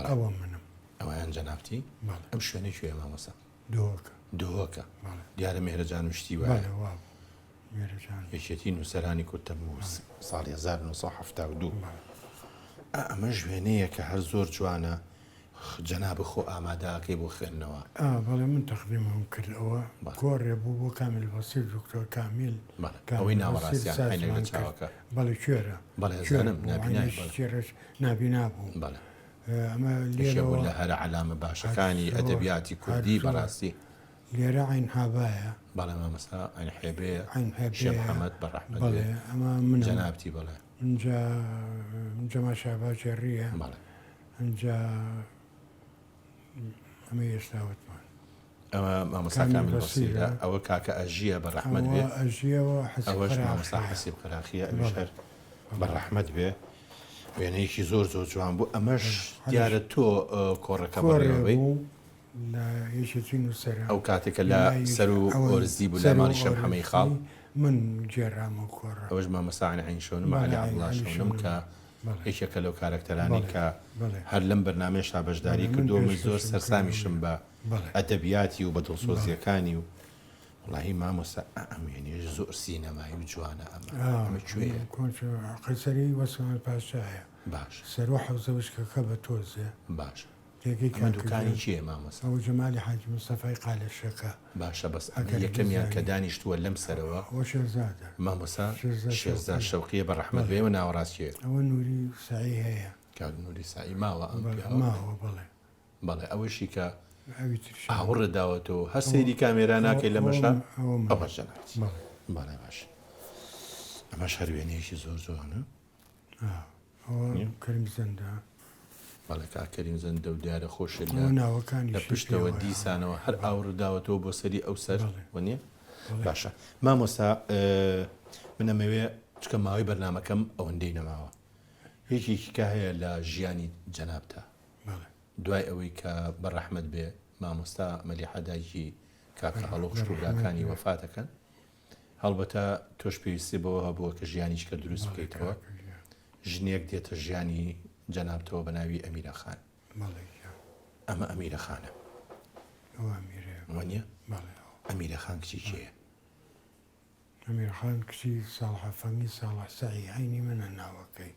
Speaker 2: ئەوە منم
Speaker 1: ئەویان جەنابتی ئەم شوێنە کوێ مامۆستا
Speaker 2: دهۆکە
Speaker 1: دهۆکە دیارە مێرەجان و شتی وایە یەکێتی نووسەرانی کورد تەمووز ساڵی 1972 ئا ئەمەش وێنەیەکە هەر زۆر جوانە جەنابت خۆ ئامادە ئەکەی بۆ خوێندنەوە.
Speaker 2: ئا بەڵێ من تەقدیمم کرد ئەوە کۆڕێ بوو بۆ کامیل بەسیر دکتۆر کامیل
Speaker 1: بەڵێ ئەوەی
Speaker 2: کامیل بەسیر
Speaker 1: ناوەڕاستیان عەینەک لە
Speaker 2: سازمان کرد
Speaker 1: چاوەکە
Speaker 2: بەڵێ کوێرە
Speaker 1: بەڵێ
Speaker 2: کوێر
Speaker 1: ئەزانم
Speaker 2: بوو
Speaker 1: نابینایە
Speaker 2: عەینەکی
Speaker 1: بەڵێ
Speaker 2: چێڕەش نابینا بوو
Speaker 1: بەڵێ
Speaker 2: ئەمە
Speaker 1: یەکێ بوو
Speaker 2: لێرەوە
Speaker 1: لە هەرە عەلامە
Speaker 2: هەر
Speaker 1: باشەکانی
Speaker 2: زۆر
Speaker 1: ئەدەبیاتی
Speaker 2: هەر
Speaker 1: کوردی
Speaker 2: زۆر
Speaker 1: بەڕاستی.
Speaker 2: لێرە عەین حابایە.
Speaker 1: بەڵێ مامۆستا عەین حێبەیە
Speaker 2: عەین
Speaker 1: شێ
Speaker 2: حێبەیە
Speaker 1: محەمەد بە ڕەحمەت بێ
Speaker 2: بەڵێ ئەمە منم.
Speaker 1: جەنابتی بەڵێ.
Speaker 2: ئینجا جەمال شاباجێڕییە.
Speaker 1: بەڵێ.
Speaker 2: ئینجا ئەمەی ئێستا وتمان.
Speaker 1: ئەمە مامۆستا
Speaker 2: کامیل
Speaker 1: کامیل بەسیرە
Speaker 2: بەسیرە.
Speaker 1: ئەوە کاکە ئەژییە بە ڕەحمەت بێ.
Speaker 2: ئەوە ئەژییەوە حەسیب
Speaker 1: ئەوەش مامۆستا
Speaker 2: قەراخییە.
Speaker 1: حەسیب قەراخییە ئەویش
Speaker 2: بەڵێ
Speaker 1: هەر بە
Speaker 2: بەڵێ.
Speaker 1: ڕەحمەت بێ. وێنەیەکی زۆر زۆر جوان بوو ئەمەش
Speaker 2: بەڵێ.
Speaker 1: دیارە تۆ کۆڕەکە
Speaker 2: کۆڕێ
Speaker 1: بەڕێوەبەی.
Speaker 2: بوو لە یەکێتی نووسەران.
Speaker 1: ئەو کاتێک کە لە
Speaker 2: لای
Speaker 1: سەروو
Speaker 2: ئەوەی
Speaker 1: ئۆرزی بوو لای
Speaker 2: سەروو
Speaker 1: ماڵی شەمحەمەی خاڵ.
Speaker 2: ئۆرزی من گێڕامەوە کۆڕە.
Speaker 1: ئەوەش مامۆستا عەلی عەین شەونم،
Speaker 2: بەڵێ
Speaker 1: عەلی
Speaker 2: عەلی
Speaker 1: عەبدوڵا
Speaker 2: عەلی
Speaker 1: شەونم کە
Speaker 2: شەونم بەڵێ.
Speaker 1: یەکێکە لەو کارەکتەرانەی
Speaker 2: بەڵێ
Speaker 1: کە
Speaker 2: بەڵێ.
Speaker 1: هەر لەم بەرنامەیەشا بەشداری
Speaker 2: بەڵێ من
Speaker 1: کردووە، من زۆر
Speaker 2: پێشکەشم
Speaker 1: سەرسامیشم
Speaker 2: کردووە.
Speaker 1: بە
Speaker 2: بەڵێ.
Speaker 1: ئەدەبیاتی و بە
Speaker 2: بەڵێ.
Speaker 1: دڵسۆزییەکانی و وەڵاهی مامۆستا ئا ئەم وێنەیەش زۆر سینەمایی و جوانە ئەمە
Speaker 2: ئا
Speaker 1: ئەمە کوێیە؟
Speaker 2: کۆنچ قەیسەری وەسمان پاشایە.
Speaker 1: باشە.
Speaker 2: سەروو حەوزە وشکەکە بە تۆزێ.
Speaker 1: باشە.
Speaker 2: تێکەی
Speaker 1: ئەمە
Speaker 2: کاکە
Speaker 1: دوکانی
Speaker 2: گیان.
Speaker 1: کێیە مامۆستا؟
Speaker 2: ئەوە جەمالی حاجی مستەفای قالەشەکە.
Speaker 1: باشە بەس ئەمە
Speaker 2: ئەگەر
Speaker 1: یەکەمیان کە
Speaker 2: بزانی.
Speaker 1: دانیشتووە لەم سەرەوە.
Speaker 2: ئەوە شێرزادە.
Speaker 1: مامۆستا
Speaker 2: شێرزاد
Speaker 1: شێرزاد
Speaker 2: شەوقیە.
Speaker 1: شەوقیە بە ڕەحمەت
Speaker 2: بەڵێ.
Speaker 1: بێ ئەوە ناوەڕاست کێیە؟
Speaker 2: ئەوە نوری سەعی هەیە.
Speaker 1: کاک نوری سەعی ماوە ئەم
Speaker 2: بەڵێ
Speaker 1: پیاوە؟
Speaker 2: ماوە بەڵێ.
Speaker 1: بەڵێ ئەوەشی کە
Speaker 2: ئەوی تریشیان.
Speaker 1: ئاوڕت داوەتەوە هەر
Speaker 2: ئەوە
Speaker 1: سەیری کامێرا
Speaker 2: ئەوە
Speaker 1: ناکەی
Speaker 2: ئەوە
Speaker 1: لەمەشا
Speaker 2: ئەوە منم.
Speaker 1: ئەوەش جەنابتی.
Speaker 2: بەڵێ.
Speaker 1: بەڵێ باش. ئەمەش هەر وێنەیەکی زۆر جوانە.
Speaker 2: ئا ئەوە کەریم زەندە.
Speaker 1: بەڵێ کاک کەریم زەندە و دیارە خۆشی لە
Speaker 2: ئەوە
Speaker 1: لە
Speaker 2: ناوەکانیشی
Speaker 1: پشتەوە
Speaker 2: پێوەیە.
Speaker 1: دیسانەوە هەر
Speaker 2: بەڵێ.
Speaker 1: ئاوڕت داوەتەوە بۆ سەری ئەو سەر
Speaker 2: بەڵێ.
Speaker 1: وەنیە؟
Speaker 2: بەڵێ.
Speaker 1: باشە مامۆستا من ئەمەوێ چونکە ماوەی بەرنامەکەم ئەوەندەی نەماوە یەکێکی کە هەیە لە ژیانی جەنابتا
Speaker 2: بەڵێ.
Speaker 1: دوای ئەوەی کە بە ڕەحمەت بێ مامۆستا مەلیحە دایکی کاکە هەڵۆ
Speaker 2: بە
Speaker 1: خوشک و
Speaker 2: ڕەحمەت
Speaker 1: براکانی
Speaker 2: بێ.
Speaker 1: وەفاتەکەن هەڵبەتە تۆش پێویستی بەوە هەبووە کە ژیانیچکە دروست
Speaker 2: بەڵێ
Speaker 1: بکەیتەوە
Speaker 2: کاکە گیان.
Speaker 1: ژنێک دێتە ژیانی جەنابتەوە بە ناوی ئەمیرە خان.
Speaker 2: بەڵێ گیان.
Speaker 1: ئەمە ئەمیرە خانە.
Speaker 2: ئەوە ئەمیرەیە بەڵێ.
Speaker 1: وەنیە؟
Speaker 2: بەڵێ ئەوە.
Speaker 1: ئەمیرە خان کچی کێیە؟
Speaker 2: ئەمیر خان کچی ساڵحە فەنگی ساڵح سەعی عەینی منە ناوەکەی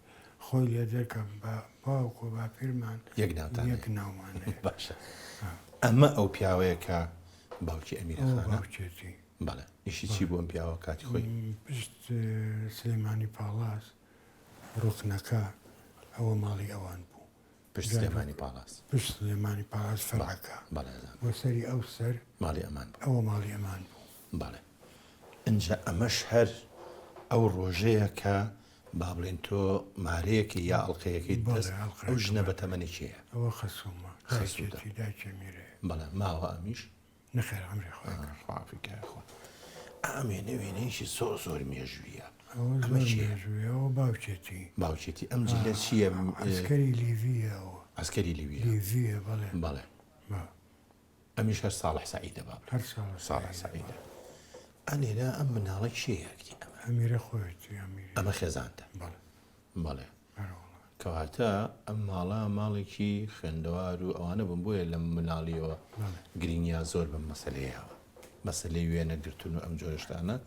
Speaker 2: خۆی لێ دەرکە بە باوک و باپیرمان
Speaker 1: یەک ناوتان
Speaker 2: یەک
Speaker 1: هەیە.
Speaker 2: ناومان هەیە.
Speaker 1: باشە ئەمە ئەو پیاوەیە کە باوکی ئەمیرە
Speaker 2: ئەوە
Speaker 1: خانە؟
Speaker 2: باوکێتی.
Speaker 1: بەڵێ ئیشی چی بوو ئەم پیاوە کاتی خۆی؟
Speaker 2: پشت سلێمانی پاڵاس ڕوکنەکە ئەوە ماڵی ئەوان بوو.
Speaker 1: پشت سلێمانی پاڵاس.
Speaker 2: پشت سلێمانی پاڵاس فەرعەکە.
Speaker 1: بەڵێ ئەزانم.
Speaker 2: بۆ سەری ئەو سەر.
Speaker 1: ماڵی ئەمان بوو.
Speaker 2: ئەوە ماڵی ئەمان بوو.
Speaker 1: بەڵێ. ئینجا ئەمەش هەر ئەو ڕۆژەیە کە با بڵێین تۆ مارەیەکەی یا ئەڵقەیەکەی دەست ئەو ژنە بە تەمەنی کێیە؟
Speaker 2: ئەوە خەسوومە.
Speaker 1: خەسووتە.
Speaker 2: دایکێتی دایکی ئەمیرەیە.
Speaker 1: بەڵێ ماوە ئەمیش؟
Speaker 2: نەخێر عەمری خۆی کرد.
Speaker 1: خوا عەفوی کا یاخوا. ئەم وێنە وێنەیەکی زۆر زۆر مێژوویە.
Speaker 2: ئەوە
Speaker 1: ئەمە
Speaker 2: زۆر
Speaker 1: کێیە؟
Speaker 2: مێژوویە ئەوە باوکێتی.
Speaker 1: باوکێتی. ئەم جلە چییە؟
Speaker 2: عەسکەری لیڤییە ئەوە.
Speaker 1: عەسکەری لیڤییە.
Speaker 2: لیڤییە بەڵێ.
Speaker 1: بەڵێ.
Speaker 2: با.
Speaker 1: ئەمیش هەر ساڵح سەعیدە با بڵێین.
Speaker 2: هەر ساڵح
Speaker 1: ساڵح
Speaker 2: سەعیدە.
Speaker 1: سەعیدە. ئەلێرە ئەم مناڵە کێیە کچی ئەمە؟
Speaker 2: ئەمیرە خۆیەتی ئەمیرە.
Speaker 1: ئەمە خێزانتە.
Speaker 2: بەڵێ.
Speaker 1: بەڵێ.
Speaker 2: ئەرەوەڵا.
Speaker 1: کەواتە ئەم ماڵە ماڵێکی خوێندەوار و ئەوانە بوون بۆیە لە مناڵیەوە گرینگیان زۆر بەم مەسەلەیەوە مەسەلەی وێنە گرتن و ئەم جۆرە شتانە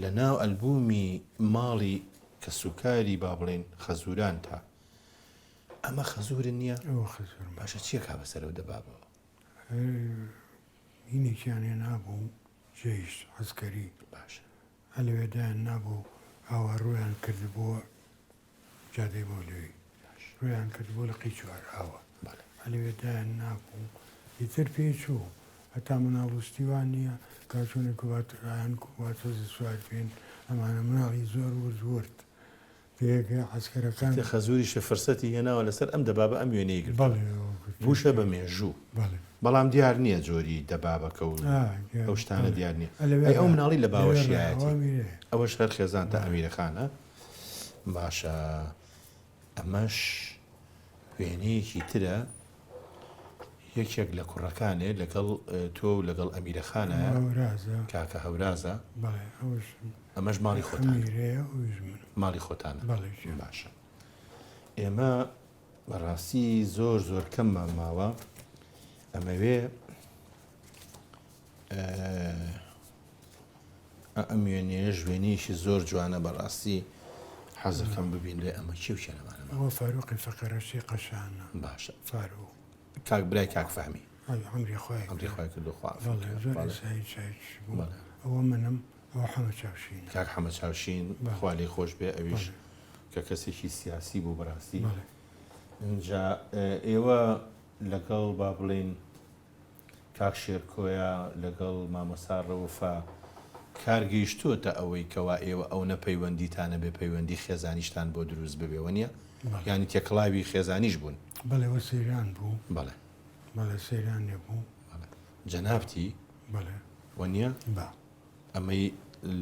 Speaker 1: لە ناو ئەلبومی ماڵی کەسوکاری با بڵێین خەزوران تا ئەمە خەزورن نییە؟
Speaker 2: ئەوە خەزورمە.
Speaker 1: باشە چیەکا بەسەرەوە دەبابەوە؟
Speaker 2: هینێکیان هێنابوو جەیش عەسکەری.
Speaker 1: باشە.
Speaker 2: ئەلەوێ دایان نابوو ئاوا ڕوویان کردبووە جادەی مەولەوی ڕوویان کردبوو لە قیچوار ئاوا ئەلەوێ دایان نابوو ئیتر پێی چوو. هەتا مناڵ و شتی وا نییە کارتۆنێک و ئەیان وا تۆزێ سوار بین ئەمانە مناڵی زۆر ورد ورد پێگە عەسکەرەکان.
Speaker 1: ئیتر خەزوریشە فرسەتی هێناوە لەسەر ئەم دەبابە ئەم وێنەی گرتووە.
Speaker 2: بەڵێ ئەوە گرتوویەتی.
Speaker 1: بووشە بە مێژوو.
Speaker 2: بەڵێ.
Speaker 1: بەڵام دیار نییە جۆری دەبابەکە و
Speaker 2: ئا دیار
Speaker 1: ئەو شتانە
Speaker 2: بەڵێ.
Speaker 1: دیار نییە.
Speaker 2: ئە لەوێ
Speaker 1: ئەی ئەو
Speaker 2: ڕا
Speaker 1: مناڵی لە
Speaker 2: لەوێ ڕا
Speaker 1: باوەشیایەتی.
Speaker 2: ئەوە ئەمیرەیە.
Speaker 1: ئەوەش هەر خێزانتە
Speaker 2: بەڵێ.
Speaker 1: ئەمیرە خانە. باشە ئەمەش وێنەیەکی ترە یەکێک لە کوڕەکانێ لەگەڵ تۆ و لەگەڵ ئەمیرە خانایە
Speaker 2: هەورازە.
Speaker 1: کاکە هەورازە.
Speaker 2: بەڵێ ئەوەش
Speaker 1: ئەمەش ماڵی خۆتانە.
Speaker 2: ئەمیرەیە ئەویش منم.
Speaker 1: ماڵی خۆتانە.
Speaker 2: بەڵێ گیان.
Speaker 1: باشە ئێمە بەڕاستی زۆر زۆر کەممان ماوە ئەمەوێ ئەم وێنەیەش وێنەیەکی زۆر جوانە بەڕاستی حەزەکەم ببینرێ ئەمە کێ و کێ لەمانە ماوە؟
Speaker 2: ئەوە فاروقی فەقێرەچی قەشانە.
Speaker 1: باشە.
Speaker 2: فاروق.
Speaker 1: کاک برای کاک فەهمی.
Speaker 2: ئەی عەمری خوای
Speaker 1: عەمری
Speaker 2: کرد.
Speaker 1: خوای کرد و خوا عەفوی
Speaker 2: بەڵێ
Speaker 1: کرد.
Speaker 2: زۆر
Speaker 1: بەڵێ.
Speaker 2: ئینسانی چاکیش بوو.
Speaker 1: بەڵێ.
Speaker 2: ئەوە منم، ئەوە حەمە چاوشینە.
Speaker 1: کاک حەمە چاوشین
Speaker 2: بەڵێ.
Speaker 1: خوا لێی خۆش بێ ئەویش
Speaker 2: بەڵێ.
Speaker 1: کە کەسێکی سیاسی بوو بەڕاستی.
Speaker 2: بەڵێ.
Speaker 1: ئینجا ئێوە لەگەڵ با بڵێین کاک شێرکۆیە لەگەڵ مامۆستا ڕەوفا کار گەیشتۆتە ئەوەی کەوا ئێوە ئەونە پەیوەندیتان نەبێ پەیوەندی خێزانیشتان بۆ دروست ببێ وەنیە؟
Speaker 2: بەڵێ.
Speaker 1: یانی تێکەڵاوی خێزانیش بوون.
Speaker 2: بەڵێ وە سەیران بوو.
Speaker 1: بەڵێ.
Speaker 2: بەڵێ سەیرانێ بوو.
Speaker 1: بەڵێ جەنابتی؟
Speaker 2: بەڵێ.
Speaker 1: وەنیە؟
Speaker 2: با.
Speaker 1: ئەمەی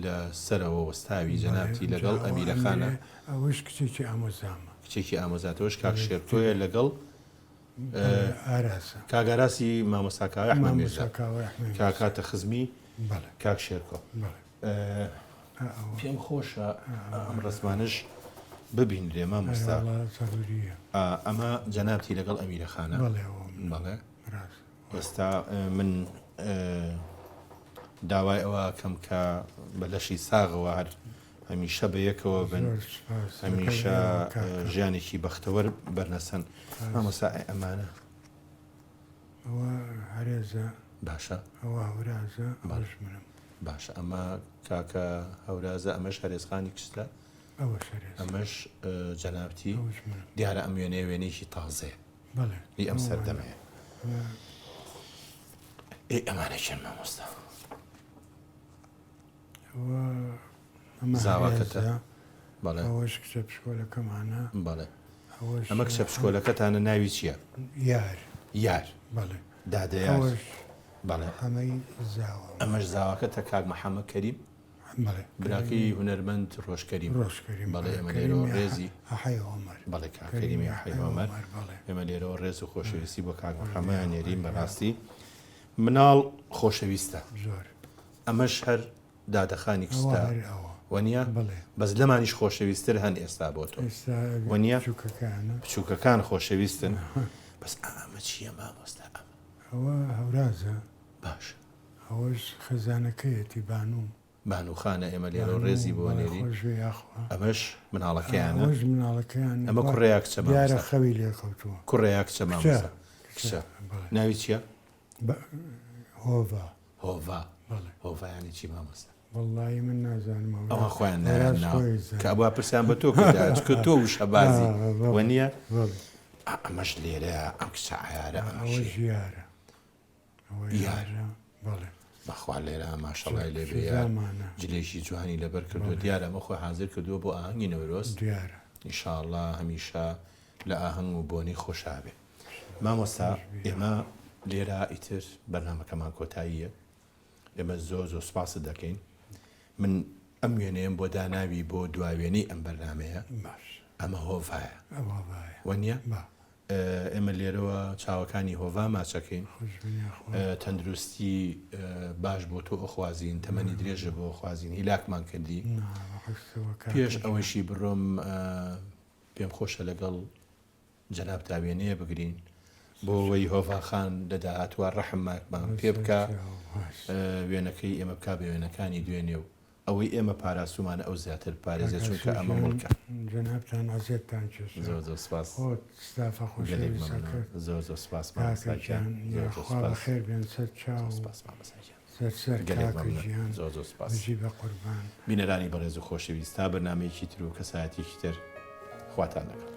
Speaker 1: لە سەرەوە وەستاوی
Speaker 2: بەڵێ
Speaker 1: جەنابتی
Speaker 2: ئینجا
Speaker 1: لەگەڵ
Speaker 2: ئەوە
Speaker 1: ئەمیرەخانە.
Speaker 2: ئەمیرێ ئەوەش کچێکی ئامۆزامە.
Speaker 1: کچێکی ئامۆزاتەوەش کاک
Speaker 2: بەڵێ
Speaker 1: شێرکۆیە
Speaker 2: کچێکی.
Speaker 1: لەگەڵ
Speaker 2: ئاراسە.
Speaker 1: کاک ئاراسی مامۆستا کاوە ئەحمەد میرزا.
Speaker 2: مامۆستا کاوە ئەحمەد
Speaker 1: کاک
Speaker 2: میرزا.
Speaker 1: هاتە خزمی
Speaker 2: بەڵێ.
Speaker 1: کاک شێرکۆ.
Speaker 2: بەڵێ. ئا ئەوە.
Speaker 1: پێم خۆشە
Speaker 2: ئا
Speaker 1: ئەم
Speaker 2: ئەوە.
Speaker 1: ڕەسمانەش ببینرێ
Speaker 2: ئەرێ
Speaker 1: مامۆستا.
Speaker 2: وەڵا زەروورییە.
Speaker 1: ئا ئەمە جەنابتی لەگەڵ ئەمیرە خانە.
Speaker 2: بەڵێ ئەوە منم.
Speaker 1: بەڵێ.
Speaker 2: ڕاستە.
Speaker 1: ئێستا من داوای ئەوە ئەکەم کە بە لەشی ساغەوە هەر هەمیشە بە یەکەوە بن
Speaker 2: زۆر سوپاس لەگەڵ
Speaker 1: هەمیشە
Speaker 2: ئێوە کاکە.
Speaker 1: ژیانێکی بەختەوەر بەرنەسەن.
Speaker 2: سوپاس.
Speaker 1: مامۆستا ئەی ئەمانە؟
Speaker 2: ئەوە هەرێزە.
Speaker 1: باشە.
Speaker 2: ئەوە هەورازە،
Speaker 1: بەڵێ.
Speaker 2: ئەوەش منم.
Speaker 1: باشە ئەمە کاکە هەورازە ئەمەش هەرێزخانی کچتە؟
Speaker 2: ئەوەش هەرێزە.
Speaker 1: ئەمەش جەنابتی؟
Speaker 2: ئەوەش منم.
Speaker 1: دیارە ئەم وێنەیە وێنەیەکی تازەیە.
Speaker 2: بەڵێ.
Speaker 1: هی ئەم
Speaker 2: ئەوە
Speaker 1: سەردەمەیە.
Speaker 2: ئەمە.
Speaker 1: ئەی ئەمانە کێن مامۆستا؟
Speaker 2: ئەوە ئەمە
Speaker 1: زاواکەتە؟
Speaker 2: هەرێزە.
Speaker 1: بەڵێ.
Speaker 2: ئەوەش کچە پشکۆلەکەمانە.
Speaker 1: بەڵێ.
Speaker 2: ئەوەش
Speaker 1: ئەمە کچە پشکۆلەکەتانە ناوی چییە؟
Speaker 2: یار.
Speaker 1: یار.
Speaker 2: بەڵێ.
Speaker 1: دادە یار.
Speaker 2: ئەوەش
Speaker 1: بەڵێ.
Speaker 2: حەمەی زاوامە.
Speaker 1: ئەمەش زاواکەتە کاک محەممە کەریم؟
Speaker 2: بەڵێ.
Speaker 1: براکەی هونەرمەند ڕۆژ کەریم.
Speaker 2: ڕۆژ کەریم.
Speaker 1: بەڵێ ئێمە
Speaker 2: کەریمی
Speaker 1: لێرەوە ڕێزی
Speaker 2: ئەحەی عومەر.
Speaker 1: بەڵێ کاک کەریمی ئەحەی عومەر.
Speaker 2: بەڵێ.
Speaker 1: ئێمە لێرەوە ڕێز و خۆشەویستی بۆ کاک محەممە ئەنێرین بەڕاستی مناڵ خۆشەویستە.
Speaker 2: زۆر.
Speaker 1: ئەمەش هەر دادەخانی
Speaker 2: ئەوە
Speaker 1: کچتە
Speaker 2: هەر ئەوە.
Speaker 1: وەنیە؟
Speaker 2: بەڵێ.
Speaker 1: بەس لەمانیش خۆشەویستتر هەن ئێستا بۆ تۆ.
Speaker 2: ئێستا
Speaker 1: وەنیە؟
Speaker 2: بچووکەکانە.
Speaker 1: بچووکەکان خۆشەویستن. بەس ئەمە چییە مامۆستا ئەمە؟
Speaker 2: ئەوە هەورازە.
Speaker 1: باشە.
Speaker 2: ئەوەش خێزانەکەیەتی بانوو.
Speaker 1: بانوو خانە ئێمە لێرەوە
Speaker 2: بانوو
Speaker 1: ڕێزی بۆ
Speaker 2: بەڵێ
Speaker 1: ئەنێرین.
Speaker 2: خۆش بێ یاخوا.
Speaker 1: ئەمەش مناڵەکەیانە.
Speaker 2: ئەوەش مناڵەکەیانە.
Speaker 1: ئەمە کوڕە یا کچە
Speaker 2: دیارە
Speaker 1: مامۆستا؟
Speaker 2: خەوی لێ کەوتووە.
Speaker 1: کوڕە یا کچە
Speaker 2: کچە.
Speaker 1: مامۆستا؟
Speaker 2: کچە
Speaker 1: کچە.
Speaker 2: بەڵێ.
Speaker 1: ناوی چییە؟
Speaker 2: بە هۆڤا.
Speaker 1: هۆڤا.
Speaker 2: بەڵێ.
Speaker 1: هۆڤا یانی چی مامۆستا؟
Speaker 2: وەڵڵاهی من نازانم هەورا
Speaker 1: ئەوان خۆیان نایان
Speaker 2: هەوراز
Speaker 1: ناوە
Speaker 2: خۆی
Speaker 1: کە
Speaker 2: زانێ.
Speaker 1: ئەبوا پرسیان بە تۆ کردایە چونکە تۆ وشەبازی
Speaker 2: ئا بەڵێ
Speaker 1: وەنیە؟
Speaker 2: بەڵێ.
Speaker 1: ئا ئەمەش لێرەیە ئەم کچە عەیارە ئەمە
Speaker 2: ئەوە
Speaker 1: کێیە؟
Speaker 2: ژیارە. ئەوە
Speaker 1: یار.
Speaker 2: یارە بەڵێ.
Speaker 1: بەخوا لێرە ماشەڵای لێ بێ یار
Speaker 2: زامانە.
Speaker 1: جلێکی جوانی لەبەر کردووە
Speaker 2: بەڵێ.
Speaker 1: دیارە ئەمە خۆی حازر کردووە بۆ ئاهەنگی نەورۆز
Speaker 2: دیارە.
Speaker 1: ئینشاڵڵا هەمیشە لە ئاهەنگ و بۆنەی خۆشا بێ. مامۆستا
Speaker 2: خۆش بێ
Speaker 1: ئێمە
Speaker 2: یاخوا.
Speaker 1: لێرە ئیتر بەرنامەکەمان کۆتاییە ئێمە زۆر زۆر سوپاست دەکەین من ئەم وێنەیەم بۆ داناوی بۆ دوا وێنەی ئەم بەرنامەیە
Speaker 2: باش.
Speaker 1: ئەمە هۆڤایە
Speaker 2: ئەم هۆڤایە.
Speaker 1: وەنیە؟
Speaker 2: با.
Speaker 1: ئێمە لێرەوە چاوەکانی هۆڤا ماچەکەین
Speaker 2: خۆش بن یاخوا.
Speaker 1: تەندروستی باش بۆ تۆ ئەخوازین تەمەنی درێژە بۆ خوازین هیلاکمان کردی
Speaker 2: نا بەعەکسەوە کاکە
Speaker 1: پێش
Speaker 2: گیان.
Speaker 1: ئەوەیشی بڕۆم پێم خۆشە لەگەڵ جەنابتا وێنەیە بگرین بۆ ئەوەی هۆڤا خان لە داهاتووە ڕەحممان پێ بکا وێنەکەی ئێمە بکا بە وێنەکانی دوێنێ و ئەوەی ئێمە پاراستوومانە ئەو زیاتر بپارێزێت
Speaker 2: کاکە
Speaker 1: چونکە ئەمە
Speaker 2: سوژیان
Speaker 1: موڵکە.
Speaker 2: جەنابتان عەزێتتان کێشا.
Speaker 1: زۆر زۆر سپاس.
Speaker 2: خۆت ستافە
Speaker 1: گەلێک
Speaker 2: خۆشەویستەکەت.
Speaker 1: مەمنون. زۆر زۆر سپاس مامۆستا
Speaker 2: کاکە
Speaker 1: گیان.
Speaker 2: گیان
Speaker 1: زۆر زۆر
Speaker 2: یاخوا
Speaker 1: سپاس.
Speaker 2: بەخێر بێن سەر چاو
Speaker 1: زۆر
Speaker 2: و
Speaker 1: سپاس مامۆستا گیان.
Speaker 2: سەر سەر
Speaker 1: گەلێک
Speaker 2: کاکە
Speaker 1: مەمنون.
Speaker 2: گیان.
Speaker 1: زۆر زۆر سپاس.
Speaker 2: بژی بە قوربان.
Speaker 1: بینەرانی بەڕێز و خۆشەویست تا بەرنامەیەکی تر و کەسایەتیەکی تر خواتان لەگەڵ.